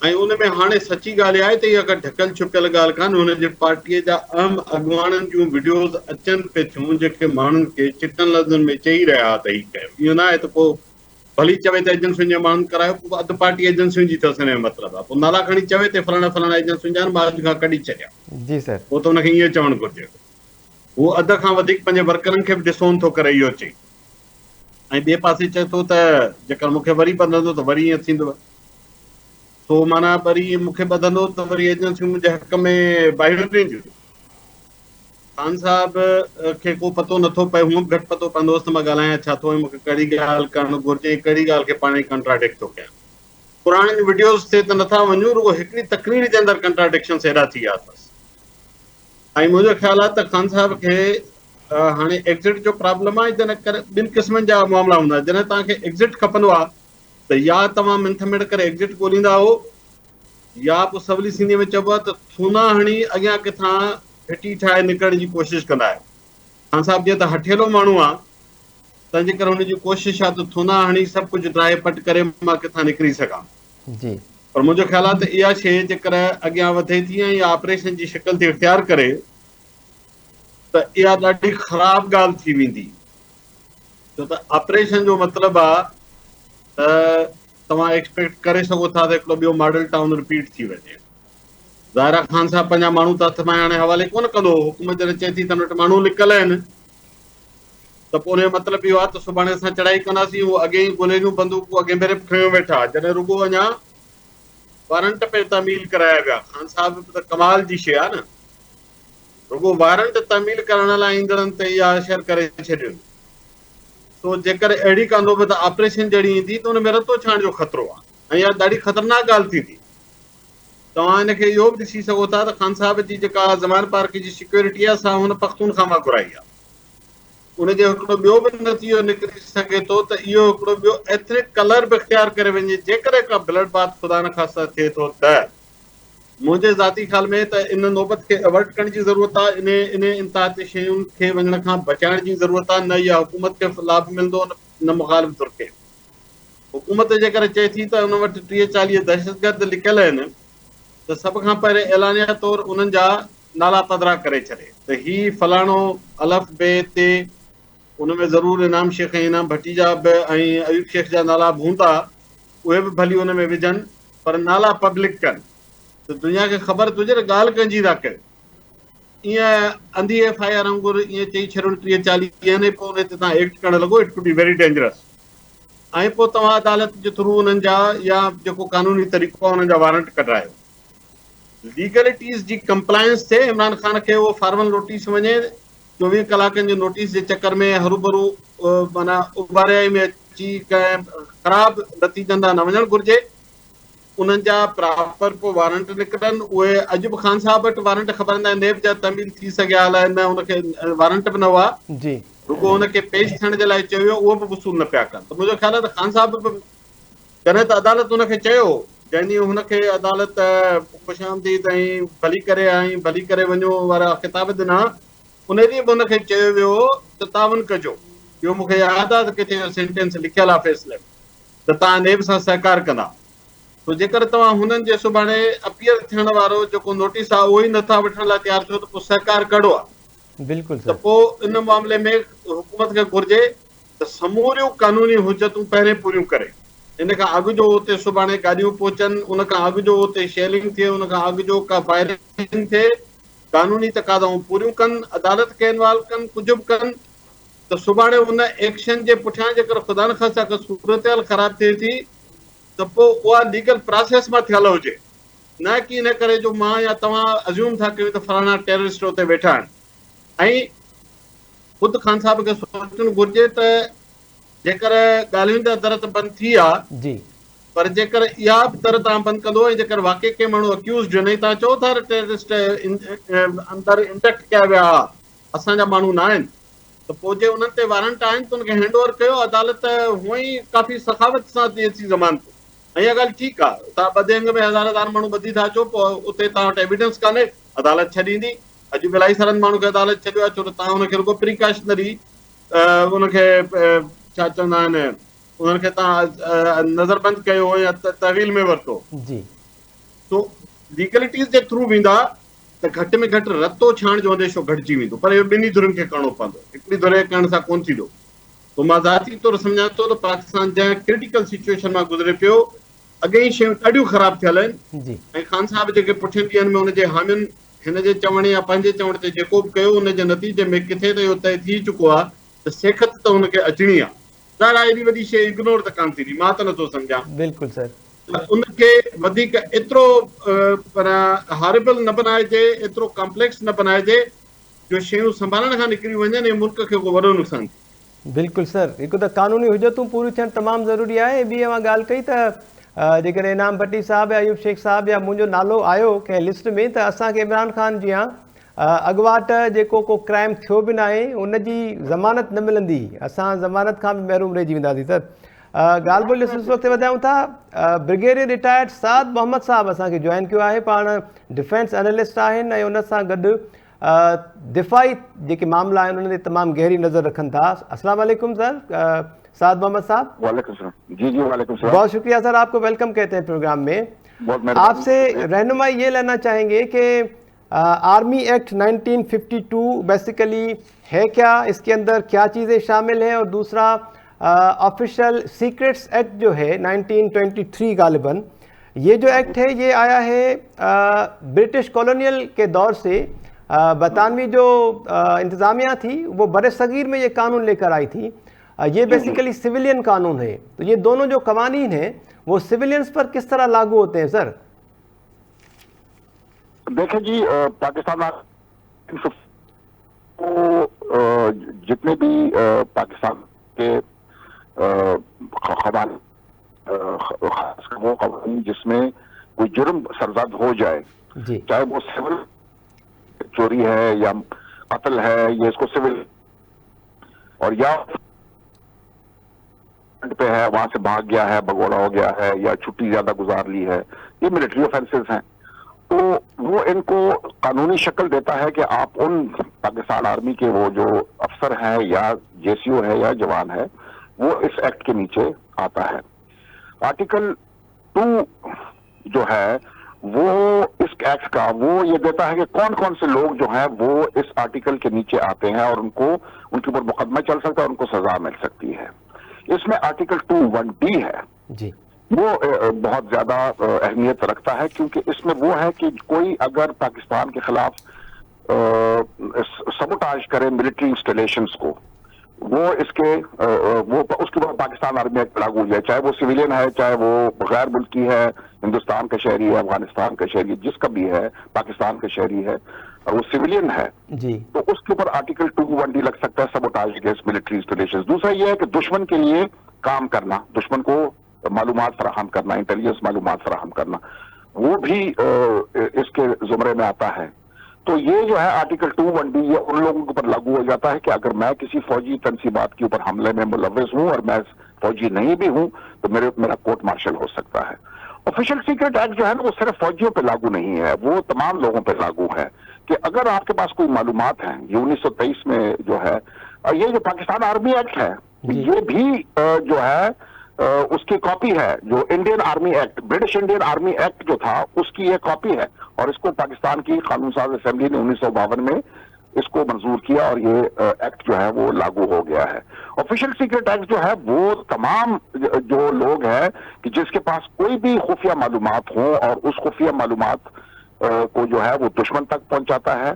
۽ ان ۾ هاڻي سچي ڳالهه اها آهي ته اها ڪا ڍڪيل ڇپيل ڳالهه ڪانه هن جي پارٽيء جا اهم اڳواڻن جون وڊيوز اچن پئي ٿيون جيڪي ماڻهن کي چٽن لفظن ۾ چئي رهيا ها ته هي ڪيو اهو نه آهي ته ڪو ڀلي چوي ته ايجنسين جي ماڻهن ڪرايو پوء اڌ پارٽي ايجنسين جي اٿس ان جو مطلب آهي پوء نالا کڻي چوي ته فلاڻا فلاڻا ايجنسين جا آهن مان اڄ کان ڪڍي ڇڏيا جي سر. پوء ته ان کي ائين چوڻ گهرجي هو اڌ کان وڌيڪ پنهنجي ورڪرن کي به ڊسون ٿو ڪري اهو چئي ۽ ٻئي پاسي چئي ٿو ته جيڪر مون کي وري ٻڌندو ته وري ائين ٿيندو. سو معنيٰ وري مون کي ٻڌندو ته وري ايجنسيون منهنجي حق ۾ باهيون ڏينديون. خان صاحب کي ڪو پتو نٿو پئي، هونء به گهٽ پتو پوندو هوس ته مان ڳالهايان ڇا ٿو ۽ مون کي ڪهڙي ڳالهه ڪرڻ گهرجي ۽ ڪهڙي ڳالهه کي پاڻ ئي ڪنٽراڊڪٽ ٿو ڪيان. پراڻين وڊيوز تي ته نٿا وڃون، رڳو هڪڙي تقرير جي اندر ڪنٽراڊڪشنس ايڏا ٿي ويا اٿس. ۽ منهنجو خيال آهي ته خان صاحب کي هاڻي ايگزٽ جو پرابلم آهي جنهن ڪري ٻن قسمن جا معاملا هوندا آهن جڏهن توهان کي ايگزٽ کپندو آهي ته يا توهان منٿ ميڙ ڪري ايگزٽ ڳوليندا آهو يا پوء سولي سنڌي ۾ چئبو آهي ته ٿونا هڻي اڳيان ڪٿان گهٽي ٺاهي نڪرڻ جي ڪوشش ڪندا آهيو خان صاحب جيئن ته هٺيلو ماڻهو آهي تنهن جي ڪري هن جي ڪوشش آهي ته ٿونا هڻي سڀ ڪجهه ڊاهي پٽ ڪري مان ڪٿان نڪري سگهان جي. پر منهنجو خيال آهي ته اها شيء جيڪر اڳيان وڌي ٿي ۽ اها آپريشن جي شڪل ٿي اختيار ڪري ته اها ڏاڍي خراب ڳالهه ٿي ويندي ڇو ته آپريشن جو مطلب آهي ته توهان ايڪسپيڪٽ ڪري سگهو ٿا ته هڪڙو ٻيو ماڊل ٽائون رپيٽ ٿي وڃي. ظاهر آهي خان صاحب پنهنجا ماڻهو ته هٿ مان هاڻي حوالي ڪونه ڪندو حڪومت جڏهن چئي ٿي ته هن وٽ ماڻهو لڪل آهن ته پوء ان جو مطلب اهو آهي ته سڀاڻي اسان چڙهائي ڪنداسين. هو اڳي ئي گولين جون بندوقون اڳئين ڀيري به کنيو ويٺا، جڏهن رڳو اڃا وارنٽ پئي تعميل ڪرايا ويا. خان صاحب به ته ڪمال جي شيء آهي نه. رڳو وارنٽ تعميل ڪرائڻ لاء ايندڙن تي اها اشر ڪري ڇڏين. سو جيڪر اهڙي ڪا نوبت آپريشن جهڙي ايندي ته ان ۾ رتو ڇاڻ جو خطرو آهي ۽ اها ڏاڍي خطرناڪ ڳالهه ٿيندي. توهان ان کي اهو به ڏسي سگهو ٿا ته خان صاحب جي جيڪا زمان پارڪ جي سيڪيورٽي آهي سا هن پختونخوا مان گهرائي آهي. ان جو هڪڙو ٻيو به نتيجو نڪري سگهي ٿو ته اهو هڪڙو ٻيو ايٿنڪ ڪلر به اختيار ڪري وڃي جيڪڏهن ڪا بلڊ باٿ خدا نخواسته ٿئي ٿو ته منهنجي ذاتي خيال ۾ ته ان نوبت کي اورٽ ڪرڻ جي ضرورت آهي انهي انهي انتها تي شين کي وڃڻ کان بچائڻ جي ضرورت آهي نه اها حڪومت کي لاڀ ملندو نه مخالف ڌر کي. حڪومت جيڪڏهن چئي ٿي ته ان وٽ 30 40 دهشتگرد لڪيل آهن ته سڀ کان پهرين اعلانيه طور انهن جا نالا پڌرا ڪري ڇڏي ته هي فلاڻو الف بي تي ان ۾ ضرور انعام شيخ ۽ انعام ڀٽي جا به ۽ ايوب شيخ جا نالا به هوندا اهي به ڀلي ان ۾ وجهن پر نالا پبلڪ ڪن ته دنيا کي خبر ته هجي ته ڳالهه ڪنهن جي ٿا ڪيو. ائين انڌي ايف I R وانگر ائين چئي ڇڏڻ 30 40 آهن ۽ پوء ان تي توهان ايڪٽ ڪرڻ لڳو it could be very dangerous. ۽ پوء توهان عدالت جي ٿرو انهن جا يا جيڪو قانوني طريقو آهي انهن جا وارنٽ ڪڍرايو. ليگلٽيز جي ڪمپلائنس ٿئي، عمران خان کي اهو فارمل نوٽيس وڃي، 24 ڪلاڪن جي نوٽيس جي چڪر ۾ هروڀرو معنيٰ اڀاريائي ۾ اچي ڪنهن خراب نتيجن ڏانهن نه وڃڻ گهرجي. انهن جا پراپر پوء وارنٽ نڪرن، اهي اڄ به خان صاحب وٽ وارنٽ خبر ناهي نيب جا تعميل ٿي سگهيا الائي نه، ان کي وارنٽ به نه هئا. جي. رڳو ان کي پيش ٿيڻ جي لاء چيو ويو اهو به وصول نه پيا ڪن ته منهنجو خيال آهي ته خان صاحب به جڏهن ته عدالت ان کي چيو جنهن ڏينهن هن کي عدالت خوش آمديد ۽ ڀلي ڪري آئين ڀلي ڪري وڃو وارا خطاب ڏنا ان ڏينهن به هن کي چيو ويو ته تعاون ڪجو اهو مون کي ياد آهي ته ڪٿي اهو سينٽينس لکيل آهي فيصلي ۾ ته توهان نيب سان سهڪار ڪندا سو جيڪر توهان هنن جي سڀاڻي اپيئر ٿيڻ وارو جيڪو نوٽيس آهي اهو ئي نٿا وٺڻ لاء تيار ٿيو ته پوء سهڪار ڪهڙو آهي؟ بلڪل ته سر. پوء ان معاملي ۾ حڪومت کي گهرجي ته سموريون قانوني حجتون پهرين پوريون ڪري. ان کان اڳ جو اتي سڀاڻي گاڏيون پهچن، ان کان اڳ جو اتي شيلنگ ٿئي، ان کان اڳ جو ڪا فائرنگ ٿئي، قانوني تقاضائون پوريون ڪن، عدالت کي انوالو ڪن، ڪجهه به ڪن ته سڀاڻي ان ايڪشن جي پٺيان جيڪر خدانخواسته ڪا صورتحال خراب ٿئي ٿي ته پوء اها ليگل پراسيس مان ٿيل هجي نه ڪي ان ڪري جو مان يا توهان ازيوم ٿا ڪيون ته فلاڻا ٽيررسٽ اتي ويٺا آهن ۽ خود خان صاحب کي سوچڻ گهرجي ته جيڪر ڳالهين جا در ته بند ٿي ويا جي. پر جيڪر اها به در توهان بند ڪندو ۽ جيڪر واقعي ڪي ماڻهو اڪيوزڊ هجن ۽ توهان چئو ٿا ته ٽيررسٽ اندر انڊڪٽ ڪيا ويا ها اسان جا ماڻهو نه آهن ته پوء جي انهن تي وارنٽ آهن ته ان کي هينڊ اوور ڪيو، عدالت هونئن ئي ڪافي سخاوت سان ڏئي ٿي ضمانت ۽ اها ڳالهه ٺيڪ آهي توهان ٻڌي انگ ۾ هزار هزار ماڻهو ٻڌي ٿا اچو پوء اتي توهان وٽ ايويڊنس ڪانهي عدالت ڇڏيندي اڄ به الاهي سارن ماڻهن کي عدالت ڇڏيو آهي ڇو ته توهان ان کي رڳو پريڪاشنري ان کي ڇا چوندا آهن انهن کي توهان نظربند ڪيو يا تحويل ۾ ورتو. جي. سو ليگلٽيز جي ٿرو ويندا ته گهٽ ۾ گهٽ رتو ڇاڻ جو انديشو گهٽجي ويندو پر اهو ٻنهي ڌرين کي ڪرڻو پوندو، هڪڙي ڌر جي ڪرڻ سان ڪونه ٿيندو. سو مان ذاتي طور سمجهان ٿو ته پاڪستان جنهن ڪرٽيڪل سچوئيشن مان گذري پيو، اڳي ئي شيون ڏاڍيون خراب ٿيل آهن ۽ خان صاحب جيڪي پٺين ڏينهن ۾ ان جي حامين هن جي چوڻ يا پنهنجي چوڻ تي جيڪو به ڪيو ان جي نتيجي ۾ ڪٿي ته اهو طئي ٿي چڪو آهي ته سيکت ته هن کي اچڻي آهي. ظاهر آهي ايڏي وڏي شيء اگنور ته ڪانه ٿيندي، مان ته نٿو سمجهان. بلڪل سر. ته ان کي وڌيڪ ايترو هاريبل نه بنائجي، ايترو ڪامپليڪس نه بنائجي جو شيون سنڀالڻ کان نڪري وڃن ۽ ملڪ کي ڪو وڏو نقصان ٿئي. بلڪل سر، هڪ ته قانوني حجتون پوريون ٿيڻ تمام ضروري آهي ۽ ٻي اوهان ڳالهه ڪئي ته جيڪڏهن انعام ڀٽي صاحب يا ايوب شيخ صاحب يا منهنجو نالو آيو ڪنهن لسٽ ۾ ته اسان کي عمران خان جيان اڳواٽ جيڪو ڪو ڪرائم ٿيو به ناهي ان جي ضمانت نه ملندي، اسان ضمانت کان به محروم رهجي وينداسين سر. ڳالهه ٻولهه جو سلسلو اڳتي وڌايون ٿا. برگيڊيئر رٽائرڊ سعد محمد صاحب اسان کي جوائن ڪيو آهي، پاڻ ڊفينس انالسٽ آهن ۽ ان سان گڏ دفاعي جيڪي معاملا آهن انهن تي تمام گهري نظر رکن ٿا. السلام عليڪم سر سعد محمد صاحب. وعلیکم السلام جی جی وعلیکم السلام. بہت شکریہ سر، آپ کو welcome کہتے ہیں پروگرام میں. آپ سے رہنمائی یہ لینا چاہیں گے کہ آرمی ایکٹ 1952 بیسیکلی ہے کیا، اس کے اندر کیا چیزیں شامل ہیں، اور دوسرا آفیشل سیکرٹس ایکٹ جو ہے 1923 غالباً یہ جو ایکٹ ہے یہ آیا ہے برٹش کالونیل کے دور سے، برطانوی جو انتظامیہ تھی وہ بر صغیر میں یہ قانون لے کر آئی تھی، یہ بیسیکلی سویلین قانون ہے، تو یہ دونوں جو قوانین ہیں وہ سویلینز پر کس طرح لاگو ہوتے ہیں سر؟ دیکھیں جی، پاکستان کو جتنے بھی پاکستان کے قوانین، خاص وہ قوانین جس میں کوئی جرم سرزد ہو جائے، چاہے وہ سول چوری ہے یا قتل ہے، یہ اس کو سول اور یا پہ ہے وہاں سے بھاگ گیا ہے، بھگوڑا ہو گیا ہے یا چھٹی زیادہ گزار لی ہے، یہ ملٹری آفینسز ہیں، تو وہ ان کو قانونی شکل دیتا ہے کہ آپ ان پاکستان آرمی کے وہ جو افسر ہیں یا جے سی او ہے یا جوان ہے، وہ اس ایکٹ کے نیچے آتا ہے۔ آرٹیکل 2 جو ہے وہ اس ایکٹ کا وہ یہ دیتا ہے کہ کون کون سے لوگ جو ہیں وہ اس آرٹیکل کے نیچے آتے ہیں اور ان کو ان کے اوپر مقدمہ چل سکتا ہے اور ان کو سزا مل سکتی ہے۔ اس میں آرٹیکل 2(1) ڈی ہے جی، وہ بہت زیادہ اہمیت رکھتا ہے، کیونکہ اس میں وہ ہے کہ کوئی اگر پاکستان کے خلاف سبوٹاج کرے ملٹری انسٹالیشنز کو، وہ اس کے وہ اس کے بعد پاکستان آرمی ایکٹ لاگو ہو جائے، چاہے وہ سویلین ہے، چاہے وہ غیر ملکی ہے، ہندوستان کا شہری ہے، افغانستان کا شہری ہے، جس کا بھی ہے، پاکستان کا شہری ہے اور وہ سویلین ہے جی، تو اس کے اوپر آرٹیکل 2(1) ڈی لگ سکتا ہے، سبوٹاج اگینسٹ ملٹری انسٹالیشن۔ دوسرا یہ ہے کہ دشمن کے لیے کام کرنا، دشمن کو معلومات فراہم کرنا، انٹیلیجنس معلومات فراہم کرنا، وہ بھی اس کے زمرے میں آتا ہے۔ تو یہ جو ہے آرٹیکل 2(1) ڈی یہ ان لوگوں کے اوپر لاگو ہو جاتا ہے کہ اگر میں کسی فوجی تنصیبات کے اوپر حملے میں ملوث ہوں اور میں فوجی نہیں بھی ہوں تو میرا کورٹ مارشل ہو سکتا ہے۔ آفیشل سیکرٹ ایکٹ جو ہے نا وہ صرف فوجیوں پہ لاگو نہیں ہے، وہ تمام لوگوں پہ لاگو ہے کہ اگر آپ کے پاس کوئی معلومات ہیں، یہ 1923 میں جو ہے، اور یہ جو پاکستان آرمی ایکٹ ہے یہ بھی جو ہے اس کی کاپی ہے، جو Indian army act, British Indian army act جو تھا اس کی یہ کاپی ہے، اور اس کو پاکستان کی قانون ساز اسمبلی نے 1952 میں اس کو منظور کیا اور یہ ایکٹ جو ہے وہ لاگو ہو گیا ہے۔ آفیشل سیکرٹ ایکٹ جو ہے وہ تمام جو لوگ ہیں کہ جس کے پاس کوئی بھی خفیہ معلومات ہوں اور اس خفیہ معلومات کو جو ہے وہ دشمن تک پہنچاتا ہے،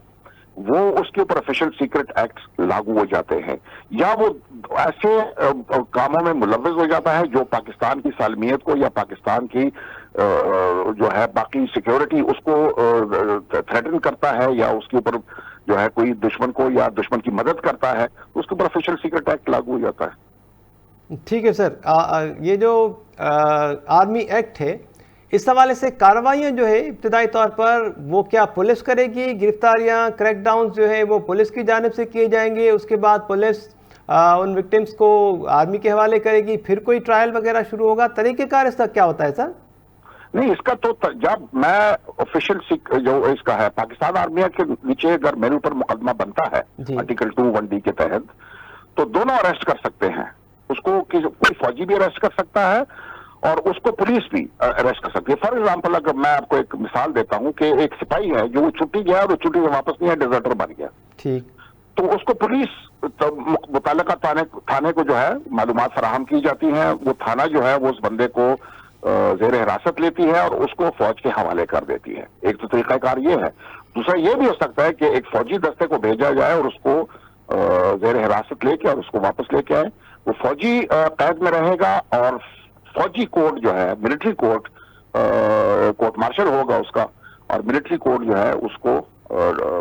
وہ اس کے اوپر آفیشل سیکرٹ ایکٹ لاگو ہو جاتے ہیں، یا وہ ایسے کاموں میں ملوث ہو جاتا ہے جو پاکستان کی سالمیت کو یا پاکستان کی جو ہے باقی سیکیورٹی اس کو تھریٹن کرتا ہے، یا اس کے اوپر جو ہے کوئی دشمن کو یا دشمن کی مدد کرتا ہے، اس کے اوپر آفیشل سیکرٹ ایکٹ لاگو ہو جاتا ہے۔ ٹھیک ہے سر، یہ جو آرمی ایکٹ ہے اس حوالے سے کارروائیاں جو ہے ابتدائی طور پر وہ کیا پولیس کرے گی؟ گرفتاریاں، کریک ڈاؤنز جو ہے وہ پولیس کی جانب سے کیے جائیں گے، اس کے بعد پولیس ان وکٹمز کو آرمی کے حوالے کرے گی، پھر کوئی ٹرائل وغیرہ شروع ہوگا؟ طریقہ کار اس کا کیا ہوتا ہے سر؟ نہیں، اس کا تو جب میں آفیشل جو اس کا ہے پاکستان آرمی کے نیچے اگر میرے اوپر مقدمہ بنتا ہے آرٹیکل 2(1) ڈی کے تحت، تو دونوں اریسٹ کر سکتے ہیں اس کو، کوئی فوجی بھی اریسٹ کر سکتا ہے और उसको पुलिस भी अरेस्ट कर सकती है। फॉर एग्जाम्पल अगर मैं आपको एक मिसाल देता हूँ कि एक सिपाही है जो छुट्टी गया और वो छुट्टी से वापस नहीं आया, डिजर्टर बन गया, ठीक, तो उसको पुलिस तो मुतालिका थाने को जो है मालूमात फराहम की जाती हैं, वो थाना जो है वो उस बंदे को ज़ेर हिरासत लेती है और उसको फौज के हवाले कर देती है। एक तो तरीकाकार ये है। दूसरा ये भी हो सकता है कि एक फौजी दस्ते को भेजा जाए और उसको ज़ेर हिरासत लेके और उसको वापस लेके आए, वो फौजी कैद में रहेगा और फौजी कोर्ट जो है मिलिट्री कोर्ट, कोर्ट मार्शल होगा उसका और मिलिट्री कोर्ट जो है उसको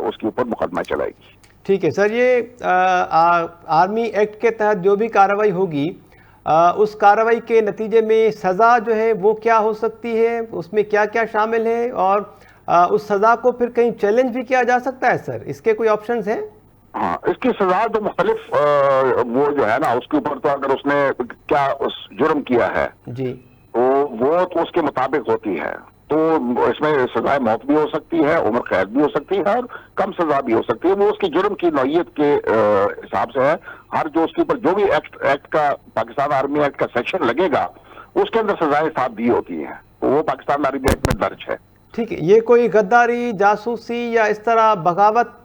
उसके ऊपर मुकदमा चलाएगी। ठीक है सर, ये आर्मी एक्ट के तहत जो भी कार्रवाई होगी उस कार्रवाई के नतीजे में सज़ा जो है वो क्या हो सकती है, उसमें क्या क्या शामिल है और उस सज़ा को फिर कहीं चैलेंज भी किया जा सकता है सर, इसके कोई ऑप्शंस हैं? हाँ, इसकी सज़ा तो मुख्तलिफ वो जो है ना उसके ऊपर तो अगर उसने क्या उस जुर्म किया है जी तो वो तो उसके मुताबिक होती है, तो इसमें सजाए मौत भी हो सकती है, उम्र कैद भी हो सकती है और कम सजा भी हो सकती है। वो उसकी जुर्म की नौयत के हिसाब से है। हर जो उसके ऊपर जो भी एक्ट का पाकिस्तान आर्मी एक्ट का सेक्शन लगेगा उसके अंदर सजाएं साथ दी होती हैं, तो वो पाकिस्तान आर्मी एक्ट में दर्ज है। ठीक है, ये कोई गद्दारी, जासूसी या इस तरह बगावत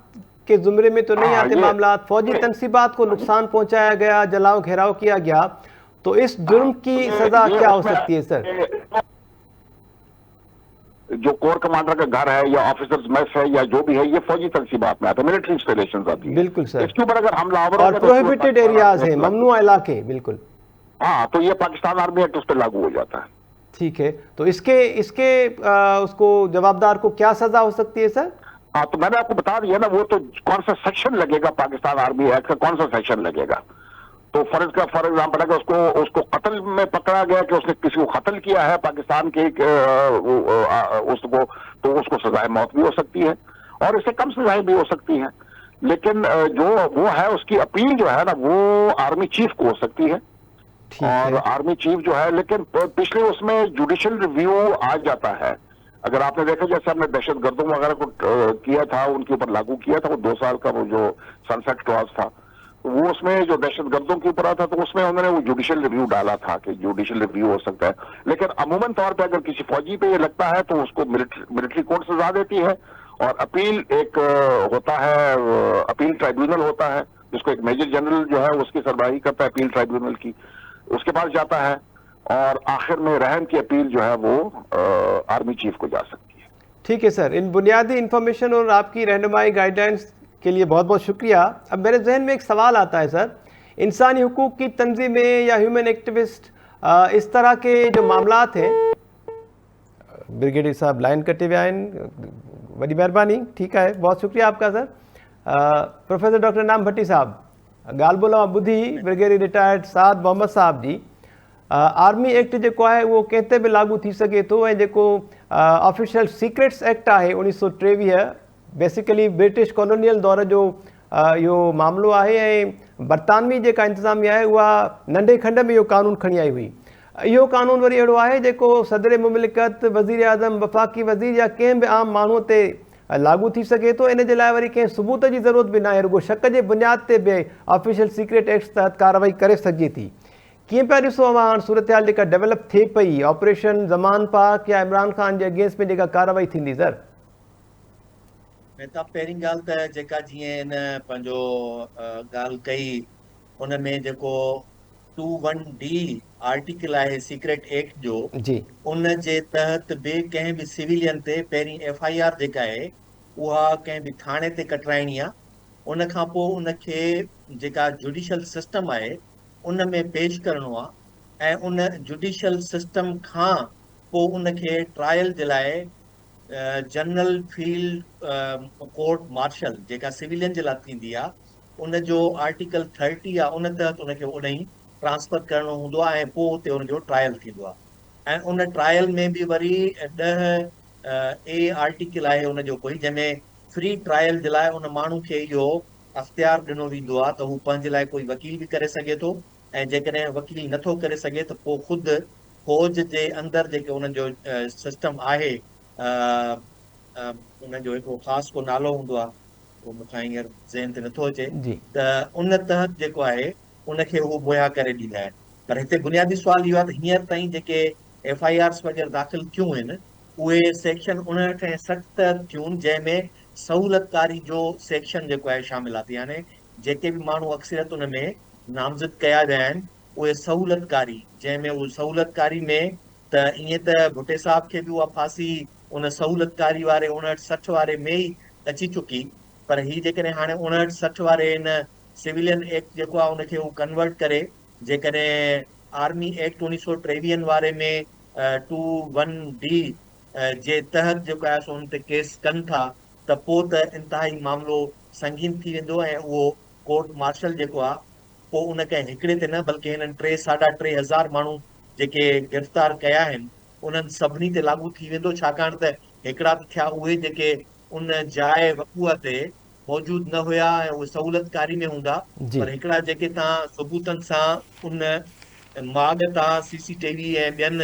के जुमरे में तो नहीं आते मामला? फौजी तनसीबात को नुकसान पहुंचाया गया, जलाओ घेराव किया गया, तो इस जुर्म की सजा क्या हो सकती है सर? जो कोर कमांडर का घर है या ऑफिसर्स मेस है या जो भी है, ये फौजी तनसीबात में आता है, मिलिट्री इंस्टॉलेशंस आती है। बिल्कुल सर, इसके ऊपर अगर हमलावर और प्रोहिबिटेड एरियाज हैं, ममनुआ इलाके, बिल्कुल हाँ, तो ये पाकिस्तान आर्मी एक्ट उस पर लागू हो जाता है। ठीक है, तो इसके इसके उसको जवाबदार को क्या सजा हो सकती है सर? हाँ, तो मैंने आपको बता दिया ना, वो तो कौन सा सेक्शन लगेगा पाकिस्तान आर्मी एक्ट का, कौन सा सेक्शन लगेगा। तो फर्ज का फॉर एग्जाम्पल अगर उसको कत्ल में पकड़ा गया कि उसने किसी को कत्ल किया है पाकिस्तान के उसको, तो उसको सजाए मौत भी हो सकती है और इससे कम सजाएं भी हो सकती है। लेकिन जो वो है उसकी अपील जो है ना वो आर्मी चीफ को हो सकती है और आर्मी चीफ जो है, लेकिन पिछले उसमें जुडिशियल रिव्यू आ जाता है। अगर आपने देखा जैसे हमने दहशत गर्दों वगैरह को किया था, उनके ऊपर लागू किया था वो 2 साल का वो जो सनसेट क्लॉज था, वो उसमें जो दहशत गर्दों के ऊपर आता था तो उसमें उन्होंने वो जुडिशियल रिव्यू डाला था कि जुडिशियल रिव्यू हो सकता है। लेकिन अमूमन तौर पे अगर किसी फौजी पे ये लगता है तो उसको मिलिट्री कोर्ट सजा देती है और अपील एक होता है, अपील ट्राइब्यूनल होता है जिसको एक मेजर जनरल जो है उसकी सरबराही करता है अपील ट्राइब्यूनल की, उसके पास जाता है और आखिर में रहम की अपील जो है वो आर्मी चीफ को जा सकती है। ठीक है सर, इन बुनियादी इंफॉर्मेशन और आपकी रहनुमाई गाइडलाइंस के लिए बहुत बहुत शुक्रिया। अब मेरे जहन में एक सवाल आता है सर, इंसानी हुकूक की तंजीमें या ह्यूमन एक्टिविस्ट इस तरह के जो मामलात हैं, ब्रिगेडियर साहब लाइन कटे हुए आहिनि, वॾी महिरबानी, ठीक है, बहुत शुक्रिया आपका सर। प्रोफेसर डॉक्टर नाम भट्टी साहब, ॻाल्हि ॿोल मां ॿुधी ब्रिगेडियर रिटायर्ड साद मोहम्मद साहब जी, आर्मी एक्ट जेको आहे उहो कंहिं ते बि लागू थी सघे थो ऐं जेको ऑफिशियल सीक्रेट्स एक्ट आहे 1923, बेसिकली ब्रिटिश कॉलोनियल दौर जो इहो मामिलो आहे ऐं बरतानवी जेका इंतिज़ामिया आहे उहा नंढे खंड में इहो कानून खणी आई हुई। इहो कानून वरी अहिड़ो आहे जेको सदर मुमलिकत, वज़ीर आज़म, वफ़ाक़ी वज़ीर या कंहिं बि आम माण्हूअ ते लागू थी सघे थो। इन जे लाइ वरी कंहिं सबूत जी ज़रूरत बि न आहे, रुगो शक जे बुनियाद ते बि ऑफिशियल सीक्रेट एक्ट तहत कार्रवाई करे सघिजे थी। कीअं पिया ॾिसो अव्हां हाणे सूरत हाल जेका डेवलप थिए पई, ऑपरेशन ज़मान पाक या इमरान ख़ान जे अगेंस्ट में जेका कार्रवाई थींदी सर? मेहताब, पहिरीं ॻाल्हि त जेका जीअं हिन पंहिंजो ॻाल्हि कई उन में जेको 21D article आहे सीक्रेट एक्ट जो जी, उन जे तहत बि कंहिं बि सिविलियन ते पहिरीं FIR जेका आहे उहा कंहिं बि थाणे ते कटराइणी आहे, उन खां पोइ उनखे जेका जुडिशल सिस्टम आहे उन में पेश करिणो आहे ऐं उन जुडिशल सिस्टम खां पोइ उनखे ट्रायल जे लाइ जनरल फील्ड कोर्ट मार्शल जेका सिविलियन जे लाइ थींदी आहे उन जो आर्टिकल 30 आहे उन तहत उनखे ओॾे ट्रांसफर करिणो हूंदो आहे ऐं पोइ उते उनजो ट्रायल थींदो आहे ऐं उन ट्रायल में बि वरी 10 ए आर्टिकल आहे उनजो कोई जंहिंमें फ्री ट्रायल जे लाइ उन माण्हू खे इहो अख़्तियार ॾिनो वेंदो आहे त हू पंहिंजे लाइ कोई वकील बि करे सघे थो ऐं जेकॾहिं वकील नथो करे सघे त पोइ ख़ुदि फ़ौज जे अंदरि जेके उन्हनि जो सिस्टम आहे, उन जो हिकिड़ो ख़ासि को नालो हूंदो आहे उहो मूंखां हींअर ज़हन ते नथो अचे, त उन तहत जेको आहे उनखे उहो मुहैया करे ॾींदा आहिनि। पर हिते बुनियादी सुवाल इहो आहे त हींअर ताईं जेके ايف I آرز وغيره داخل ٿيون آهن اهي سيڪشن 59 ۽ 60 تحت ٿيون جنهن ۾ سهولتڪاري جو سيڪشن جيڪو آهي شامل آهي يعني جيڪي به ماڻهو اڪثريت ان ۾ نامزد ڪيا ويا آهن اهي سهولتڪاري جنهن ۾ اهو سهولتڪاري ۾ ته ائين ته ڀٽي صاحب کي به اها ڦاسي ان سهولتڪاري واري 59 60 واري ۾ ئي اچي چڪي پر هي جيڪڏهن هاڻي 59 60 واري ان سويلين ايڪٽ جيڪو آهي ان کي هو ڪنورٽ ڪري جيڪڏهن آرمي ايڪٽ اوڻيهه سؤ ٽيويهن واري ۾ ٽو ون ڊي جي تحت جيڪو آهي سو ان تي ڪيس ڪن ٿا ته پوء ته انتهائي معاملو سنگين ٿي ويندو ۽ اهو ڪورٽ مارشل جيڪو آهي پوء ان ڪنهن هڪڙي تي نه بلڪه هنن ٽي ساڍا ٽي هزار ماڻهو جيڪي گرفتار ڪيا آهن انهن سڀني تي لاڳو ٿي ويندو ڇاڪاڻ ته هڪڙا ته ٿيا اهي جيڪي ان جاء وقوع تي موجود نه هيا ۽ اهي سهولتڪاري ۾ هوندا پر هڪڙا جيڪي توهان ثبوتن سان ان ماڳ تان سي سي ٽي وي ۽ ٻين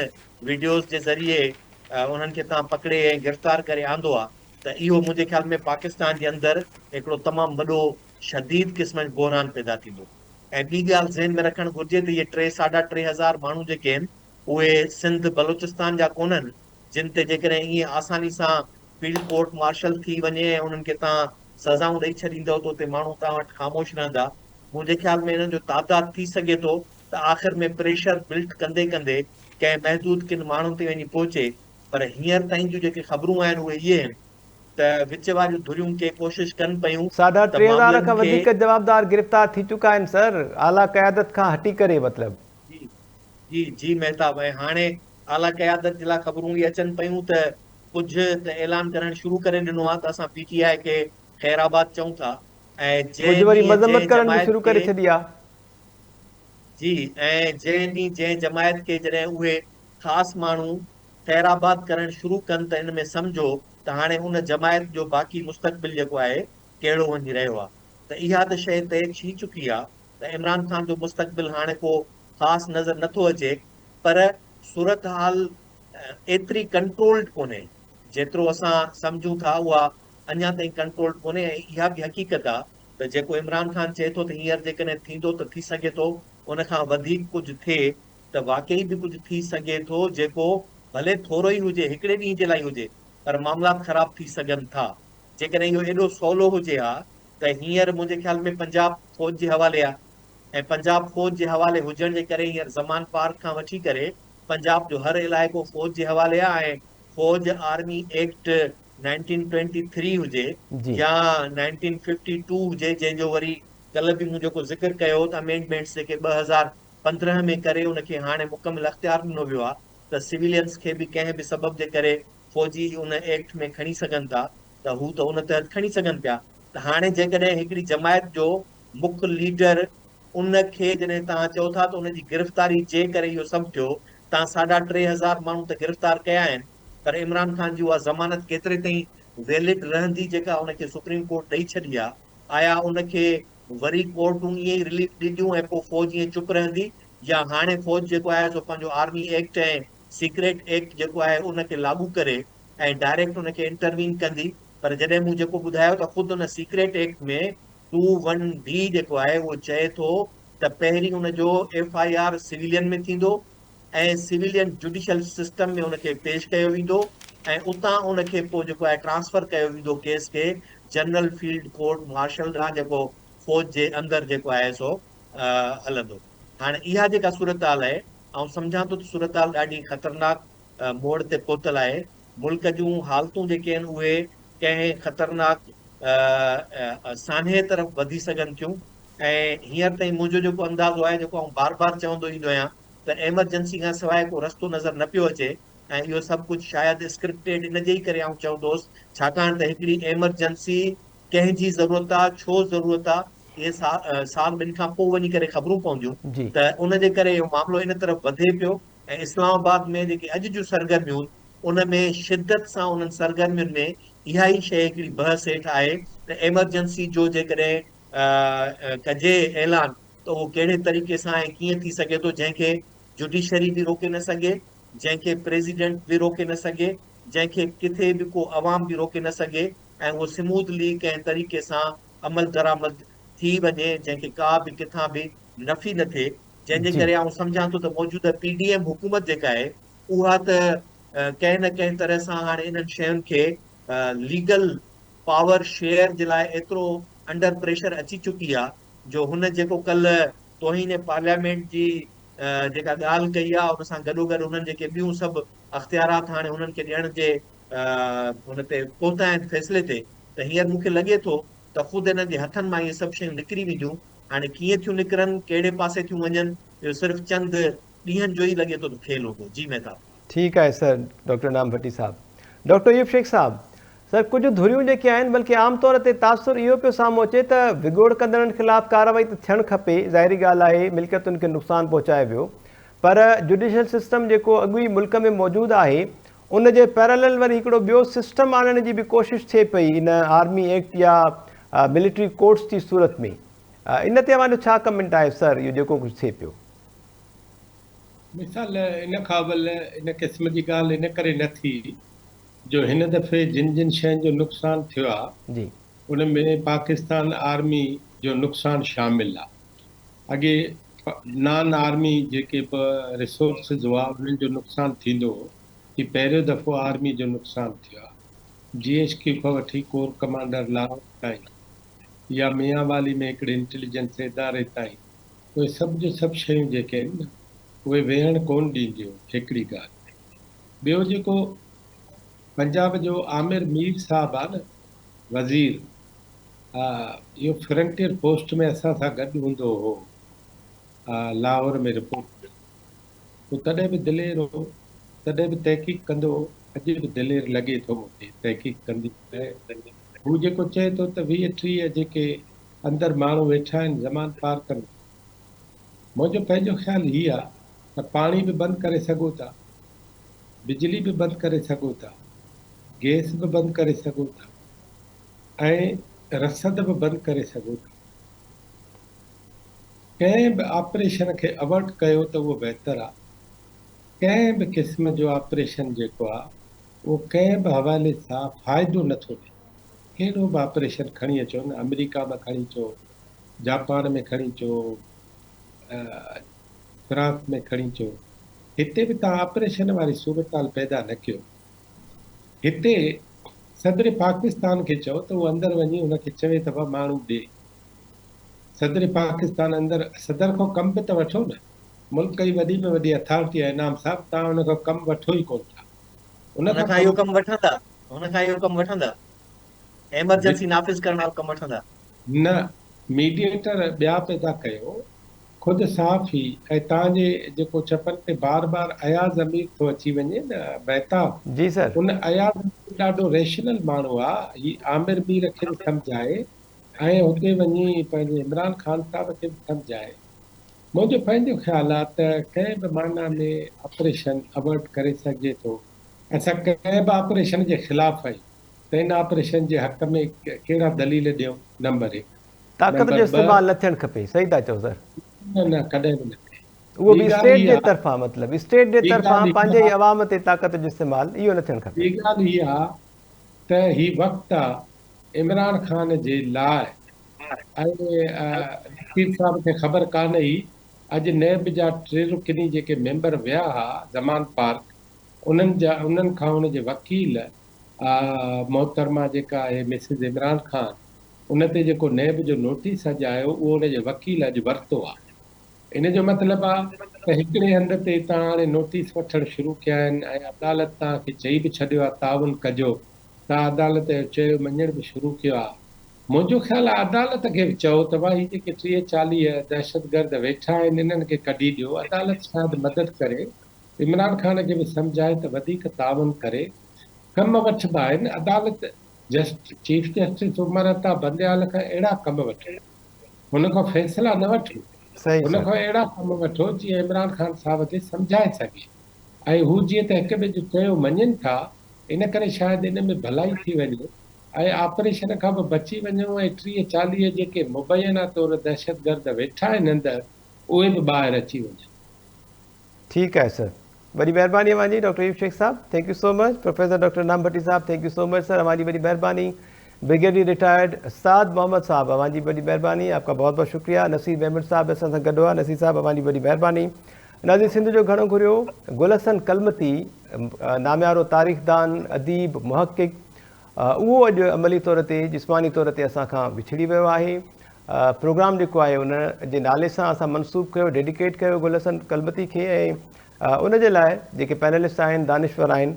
وڊيوز جي ذريعي انهن کي توهان پڪڙي ۽ گرفتار ڪري آندو آهي ته اهو منهنجي خيال ۾ پاڪستان جي اندر هڪڙو تمام وڏو شديد قسم جو بحران پيدا ٿيندو ۽ ٻي ڳالهه ذهن ۾ رکڻ گهرجي ته اهي ٽي ساڍا ٽي هزار ماڻهو جيڪي آهن اهي سنڌ بلوچستان جا ڪونهن جن تي جيڪڏهن ائين آساني سان فيلڊ ڪورٽ مارشل ٿي وڃي ۽ انهن کي توهان سزائون ڏئي ڇڏيندؤ ته اتي ماڻهو توهان وٽ خاموش رهندا. منهنجي خيال ۾ انهن جو تعداد ٿي سگهي ٿو ته آخر ۾ پريشر بلٽ ڪندي ڪندي ڪنهن محدود ڪن ماڻهن تي وڃي پهچي پر هينئر تائين جون جيڪي خبرون آهن اهي اهي آهن ته وچ واريون ڌريون ڪي ڪوشش ڪن پيون ساڍا ته ٽي هزار معاملن کان کي وڌيڪ جوابدار گرفتار ٿي چڪا آهن سر، اعليٰ قيادت کان هٽي ڪري مطلب. جي جي جي مهتاب ۽ هاڻي اعليٰ قيادت جي لاء خبرون اهي اچن پيون ته ڪجهه ته اعلان ڪرڻ شروع ڪري ڏنو آهي ته اسان پي ٽي آء کي خير آباد چئون ٿا ۽ ڪجهه جنهن وري ڏينهن مذمت جنهن ڪرڻ به جماعت شروع کي ڪري ڇڏي آهي. جي ۽ جنهن ڏينهن جنهن جماعت کي جڏهن اهي خاص ماڻهو خير آباد ڪرڻ شروع ڪن ته ان ۾ سمجهو ته هاڻي ان جماعت جو باقي مستقبل جيڪو آهي ڪهڙو وڃي رهيو آهي ته اها ته شيء طئي ٿي چڪي آهي ته عمران خان جو مستقبل هاڻي ڪو خاص نظر نٿو اچي پر صورتحال ايتري ڪنٽرولڊ ڪونهي جيترو اسان سمجهون ٿا اها اڃا تائين ڪنٽرولڊ ڪونهي ۽ اها به حقيقت آ ته جيڪو عمران خان چئي ٿو ته هينئر جيڪڏهن ٿيندو ته ٿي سگهي ٿو ان کان وڌيڪ ڪجهه ٿئي ته واقعي به ڪجهه ٿي سگهي ٿو جيڪو ڀلي ٿورو ئي هجي هڪڙي ڏينهن جي لاء هجي پر معاملات خراب ٿي سگهن ٿا جيڪڏهن اهو ايڏو سولو هجي ها ته هينئر منهنجي خيال ۾ پنجاب فوج جي حوالي آ ۽ پنجاب فوج جي حوالي هجڻ جي ڪري هينئر زمان پارڪ کان وٺي ڪري پنجاب جو هر علائقو فوج جي حوالي آ ۽ فوج آرمي ايڪٽ 1923 هجي يا 1952 هجي جنهن جو وري ڪلهه به مون جيڪو ذڪر ڪيو هو ته امينڊمينٽس جيڪي 2015 ۾ ڪري ان کي هاڻي مڪمل اختيار ڏنو ويو آ ته سويلينس کي به ڪنهن به سبب جي ڪري فوجي ان ايڪٽ ۾ کڻي سگهن ٿا ته هو ته ان تحت کڻي سگهن پيا ته هاڻي جيڪڏهن هڪڙي جماعت جو مک ليڊر ان کي جڏهن توهان چئو ٿا ته ان جي گرفتاري جي ڪري اهو سڀ ٿيو، توهان ساڍا ٽي هزار ماڻهو ته گرفتار ڪيا آهن پر عمران خان جي اها ضمانت ڪيتري تائين ويلڊ رهندي جيڪا ان کي سپريم ڪورٽ ڏئي ڇڏي آهي، آيا ان کي وري ڪورٽون ائين ئي رليف ڏينديون ۽ پوء فوج ائين چپ رهندي يا هاڻي فوج جيڪو آهي سو پنهنجو آرمي ايڪٽ ۽ سيڪريٽ ايڪٽ جيڪو آهي ان کي لاڳو ڪري ۽ ڊائريڪٽ ان کي انٽروين ڪندي پر جڏهن مون جيڪو ٻڌايو ته خود ان secret act ۾ two one D جيڪو آهي اهو چئي ٿو ته پهرين ان جو ايف I R civilian ۾ ٿيندو ۽ سويلين جوڊيشل سسٽم ۾ ان کي پيش ڪيو ويندو ۽ اتان ان کي پوء جيڪو آهي ٽرانسفر ڪيو ويندو ڪيس کي جنرل فيلڊ ڪورٽ مارشل ڏانهن جيڪو فوج جي اندر جيڪو آهي سو هلندو. هاڻي اها جيڪا صورتحال آهي آئون سمجهان ٿو ته صورتحال ڏاڍي خطرناڪ موڙ تي پهتل آهي. ملڪ جون حالتون جيڪي آهن اهي ڪنهن خطرناڪ سانحي طرف وڌي سگهن ٿيون ۽ هينئر تائين منهنجو جيڪو اندازو آهي جيڪو آئون بار بار چوندو ايندو آهيان ته ايمرجنسي کان سواء ڪو رستو نظر نه پيو اچي ۽ اهو سڀ ڪجهه شايد اسڪرپٽيڊ ان جي ئي ڪري آئون چوندو هوس ڇاڪاڻ ته هڪڙي ايمرجنسي ڪنهن جي ضرورت آ ڇو ضرورت آ اهي سال ٻن کان پوء وڃي ڪري خبرون پونديون ته ان جي ڪري اهو معاملو ان طرف وڌي پيو ۽ اسلام آباد ۾ جيڪي اڄ جون سرگرميون ان ۾ شدت سان انهن سرگرمين ۾ اها ئي شيء هڪڙي بحث هيٺ آهي ته ايمرجنسي جو جيڪڏهن ڪجي اعلان ته اهو ڪهڙي طريقي سان ۽ ڪيئن ٿي سگهي ٿو جنهن کي جوڊيشري به روڪي نه سگهي جنهن کي پريزيڊنٽ به روڪي نه سگهي جنهن کي ڪٿي به ڪو عوام به روڪي نه سگهي ۽ اهو سموٿلي ڪنهن طريقي سان عمل درآمد ٿي وڃي جنهن کي ڪا به ڪٿان به نفي نه ٿئي جنهن جي ڪري آئون سمجهان ٿو ته موجوده پي ڊي ايم حڪومت جيڪا آهي اها ته ڪنهن نه ڪنهن طرح سان هاڻي انهن شين کي ليگل پاور شيئر جي لاء ايترو انڊر پريشر اچي چڪي آ جو هن جيڪو ڪلهه توهين پارليامينٽ جي جيڪا ڳالهه ڪئي آ ان سان گڏوگڏ انهن جيڪي ٻيون سڀ اختيارات هاڻي انهن کي ڏيڻ جي ان تي پهتا آهن فيصلي تي ته هينئر مون کي لڳي ٿو ته خود انهن جي هٿن مان اهي سڀ شيون نڪري وينديون. هاڻي ڪيئن ٿيون نڪرن، ڪهڙي پاسي ٿيون وڃن، اهو صرف چند ڏينهن جو ئي لڳي ٿو ته کيل هوندو. جي مهتاب. ٺيڪ آهي سر ڊاڪٽر انعام ڀٽي صاحب. ڊاڪٽر ايوب شيخ صاحب، سر ڪجهه ڌريون جيڪي آهن بلڪه عام طور تي تاثر اهو پيو سامهون اچي ته وڳوڙ ڪندڙن خلاف ڪارروائي ته ٿيڻ کپي ظاهري ڳالهه آهي ملڪيتن کي نقصان پهچايو ويو پر جوڊيشل سسٽم جيڪو اڳ ئي ملڪ ۾ موجود آهي ان جي پيرالل وري هڪڙو ٻيو سسٽم آڻڻ جي به ڪوشش ٿئي پئي ان آرمي ايڪٽ يا ملٽري ڪورٽس جي صورت ۾ ان تي اوهان جو ڇا ڪمينٽ آهي سر اهو جيڪو ڪجهه ٿئي پيو. مثال ان کان اول ان قسم جي ڳالهه ان ڪري نه ٿي جو هن دفعي جن جن شين جو نقصان ٿيو آ ان ۾ پاڪستان آرمي جو نقصان شامل آ. اڳي نان آرمي جيڪي به ريسورسز هئا انهن جو نقصان ٿيندو هو، هي پهريون دفعو آرمي جو نقصان ٿيو آ. جي ايڇ ڪيو کان وٺي ڪور ڪمانڊر لاهور تائين يا ميانوالي ۾ هڪڙي انٽيليجنس اداري تائين اهي سڀ جو سڀ شيون جيڪي آهن نه اهي ويهڻ ڪونه ڏينديون هڪڙي ڳالهه. ٻيو جيڪو پنجاب جو عامر مير صاحب آ نه وزير اهو فرنٽيئر پوسٽ ۾ اسان سان گڏ هوندو هو لاهور ۾ رپورٽ هو تڏهن به دلير هو تڏهن به تحقيق ڪندو هو اڄ به دلير لڳي ٿو مون کي تحقيق ڪندي هو جيڪو چئي ٿو ته 20 30 جيڪي اندر ماڻهو ويٺا آهن زمان پارڪ ۾ منهنجو پنهنجو خيال هي آ ته پاڻي به بند ڪري سگهو ٿا بجلي به بند ڪري سگهو ٿا گئس به بند ڪري سگهو ٿا ۽ رسد به بند ڪري سگهو ٿا. ڪنهن به آپريشن کي اورٽ ڪيو ته اهو بهتر آ. ڪنهن به قسم جو آپريشن جيڪو آ اهو ڪنهن به حوالي سان فائدو نه ٿو ڏئي. ڪهڙو به آپريشن کڻي اچو نه آمريڪا مان کڻي اچو، جاپان ۾ کڻي اچو، فرانس ۾ کڻي اچو، هتي به توهان آپريشن واري صورتحال پيدا نه ڪيو. هتي صدر پاڪستان کي چئو ته اهو اندر وڃي ان کي چوي ته ڀا ماڻهو ڏي. صدر پاڪستان اندر صدر کان ڪم به ته وٺو نه. ملڪ جي وڏي ۾ وڏي اٿارٽي آهي انعام صاحب توهان ان کان ڪم وٺو ئي ڪونه ٿا. ان کان اهو ڪم وٺندا ان کان اهو ڪم وٺندا ايمرجنسي نافذ ڪرڻ وارو ڪم وٺندا. نه ميڊيئيٽر ٻيا پيدا ڪيو خود صحافي ۽ تان جي جيڪو چپن تي بار بار اياز امير ٿو اچي وڃي نه مهتاب جي سر. ان اياز امير ڏاڍو ريشنل ماڻهو آ هي عامر مير کي به سمجهائي ۽ هتي وڃي پنهنجي عمران خان صاحب کي به سمجهائي منهنجو پنهنجو خيال آ ته ڪنهن به معنيٰ ۾ آپريشن اورٽ ڪري سگهجي ٿو اسان ڪنهن به آپريشن جي خلاف آهيون ته ان آپريشن جي حق ۾ ڪهڙا دليل ڏيون نمبر هڪ. طاقت جو نمبر ٻه. استعمال نه ٿيڻ کپي صحيح ٿا چئو سر. نه نه ڪڏهن به نه ٿئي. اهو ٻي به ڳالهه اسٽيٽ هي جي آ. طرفان مطلب اسٽيٽ جي ٻي طرفان ڳالهه هي پنهنجي ئي آ. عوام تي طاقت جو استعمال اهو نه ٿيڻ ٻي کپي. ڳالهه هي آ ته هي وقت آ عمران خان جي لاء ۽ نصير صاحب کي خبر ڪانه هئي اڄ نيب جا ٽي رڪني جيڪي ميمبر ويا ها زمان پارڪ انهن جا انهن کان ان جي وڪيل محترمه جيڪا آهي مسز عمران خان ان تي جيڪو نيب جو نوٽيس اڄ آيو اهو ان جي وڪيل اڄ ورتو آهي. ان جو مطلب آهي ته هڪڙي هنڌ تي توهان هاڻي نوٽيس وٺڻ شروع ڪيا آهن ۽ عدالت توهان کي چئي به ڇڏيو آهي تعاون ڪجو، توهان عدالت جو چيو مڃڻ به شروع ڪيو آهي. منهنجو خيال آهي عدالت کي به چئو ته ڀاء هي جيڪي 30 40 دهشتگرد ويٺا آهن انهن کي ڪڍي ڏيو، عدالت شايد مدد ڪري، عمران خان کي به سمجهائي ته وڌيڪ تعاون ڪري، ڪم وٺبا آهن، عدالت چيف جسٽس عمر عطا بنديال کان اهڙا ڪم وٺو، هن کان فيصلا نه وٺو، صحيح هن سر. کان اهڙا ڪم وٺو جيئن عمران خان صاحب کي سمجهائي سگهي ۽ هو جيئن ته هڪ ٻئي جو چيو مڃين ٿا ان ڪري شايد ان ۾ ڀلائي ٿي وڃي ۽ آپريشن کان به بچي وڃون ۽ 30 40 جيڪي مبينا طور دهشتگرد ويٺا آهن اندر اهي به ٻاهر اچي وڃن. ٺيڪ آهي سر وڏي مهرباني اوهان جي ڊاڪٽر ايوب شيخ صاحب thank you so much professor doctor Inam Bhatti صاحب thank you so much سر اوهان جي وڏي مهرباني برگيڊيئر رٽائرڊ سعد محمد صاحب اوهان جي وڏي مهرباني آپ کا بهت بهت شڪريه نصير ميمڻ صاحب اسان سان گڏ هئا نصير صاحب اوهان جي وڏي مهرباني ناظرين سنڌ جو گهڻو گهريو گل حسن ڪلمتي ناميارو تاريخدان، اديب، محقق اهو اڄ عملي طور تي جسماني طور تي اسان کان وڇڙي ويو آهي. پروگرام جيڪو آهي ان جي نالي سان اسان منسوب ڪيو ڊيڊيڪيٽ ڪيو گل حسن ڪلمتي کي ۽ ان جي لاء جيڪي پينلسٽ آهن دانشور آهن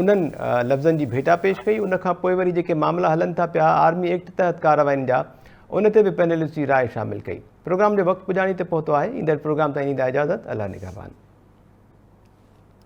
انهن لفظن جي ڀيٽا پيش ڪئي ان کان پوء وري جيڪي معاملا هلن ٿا پيا آرمي ايڪٽ تحت ڪاررواين جا ان تي به پينلسٽ جي راء شامل ڪئي. پروگرام جو وقت پڄاڻي تي پهتو آهي ايندڙ پروگرام تائين ڏيندا اجازت الله نگهبان.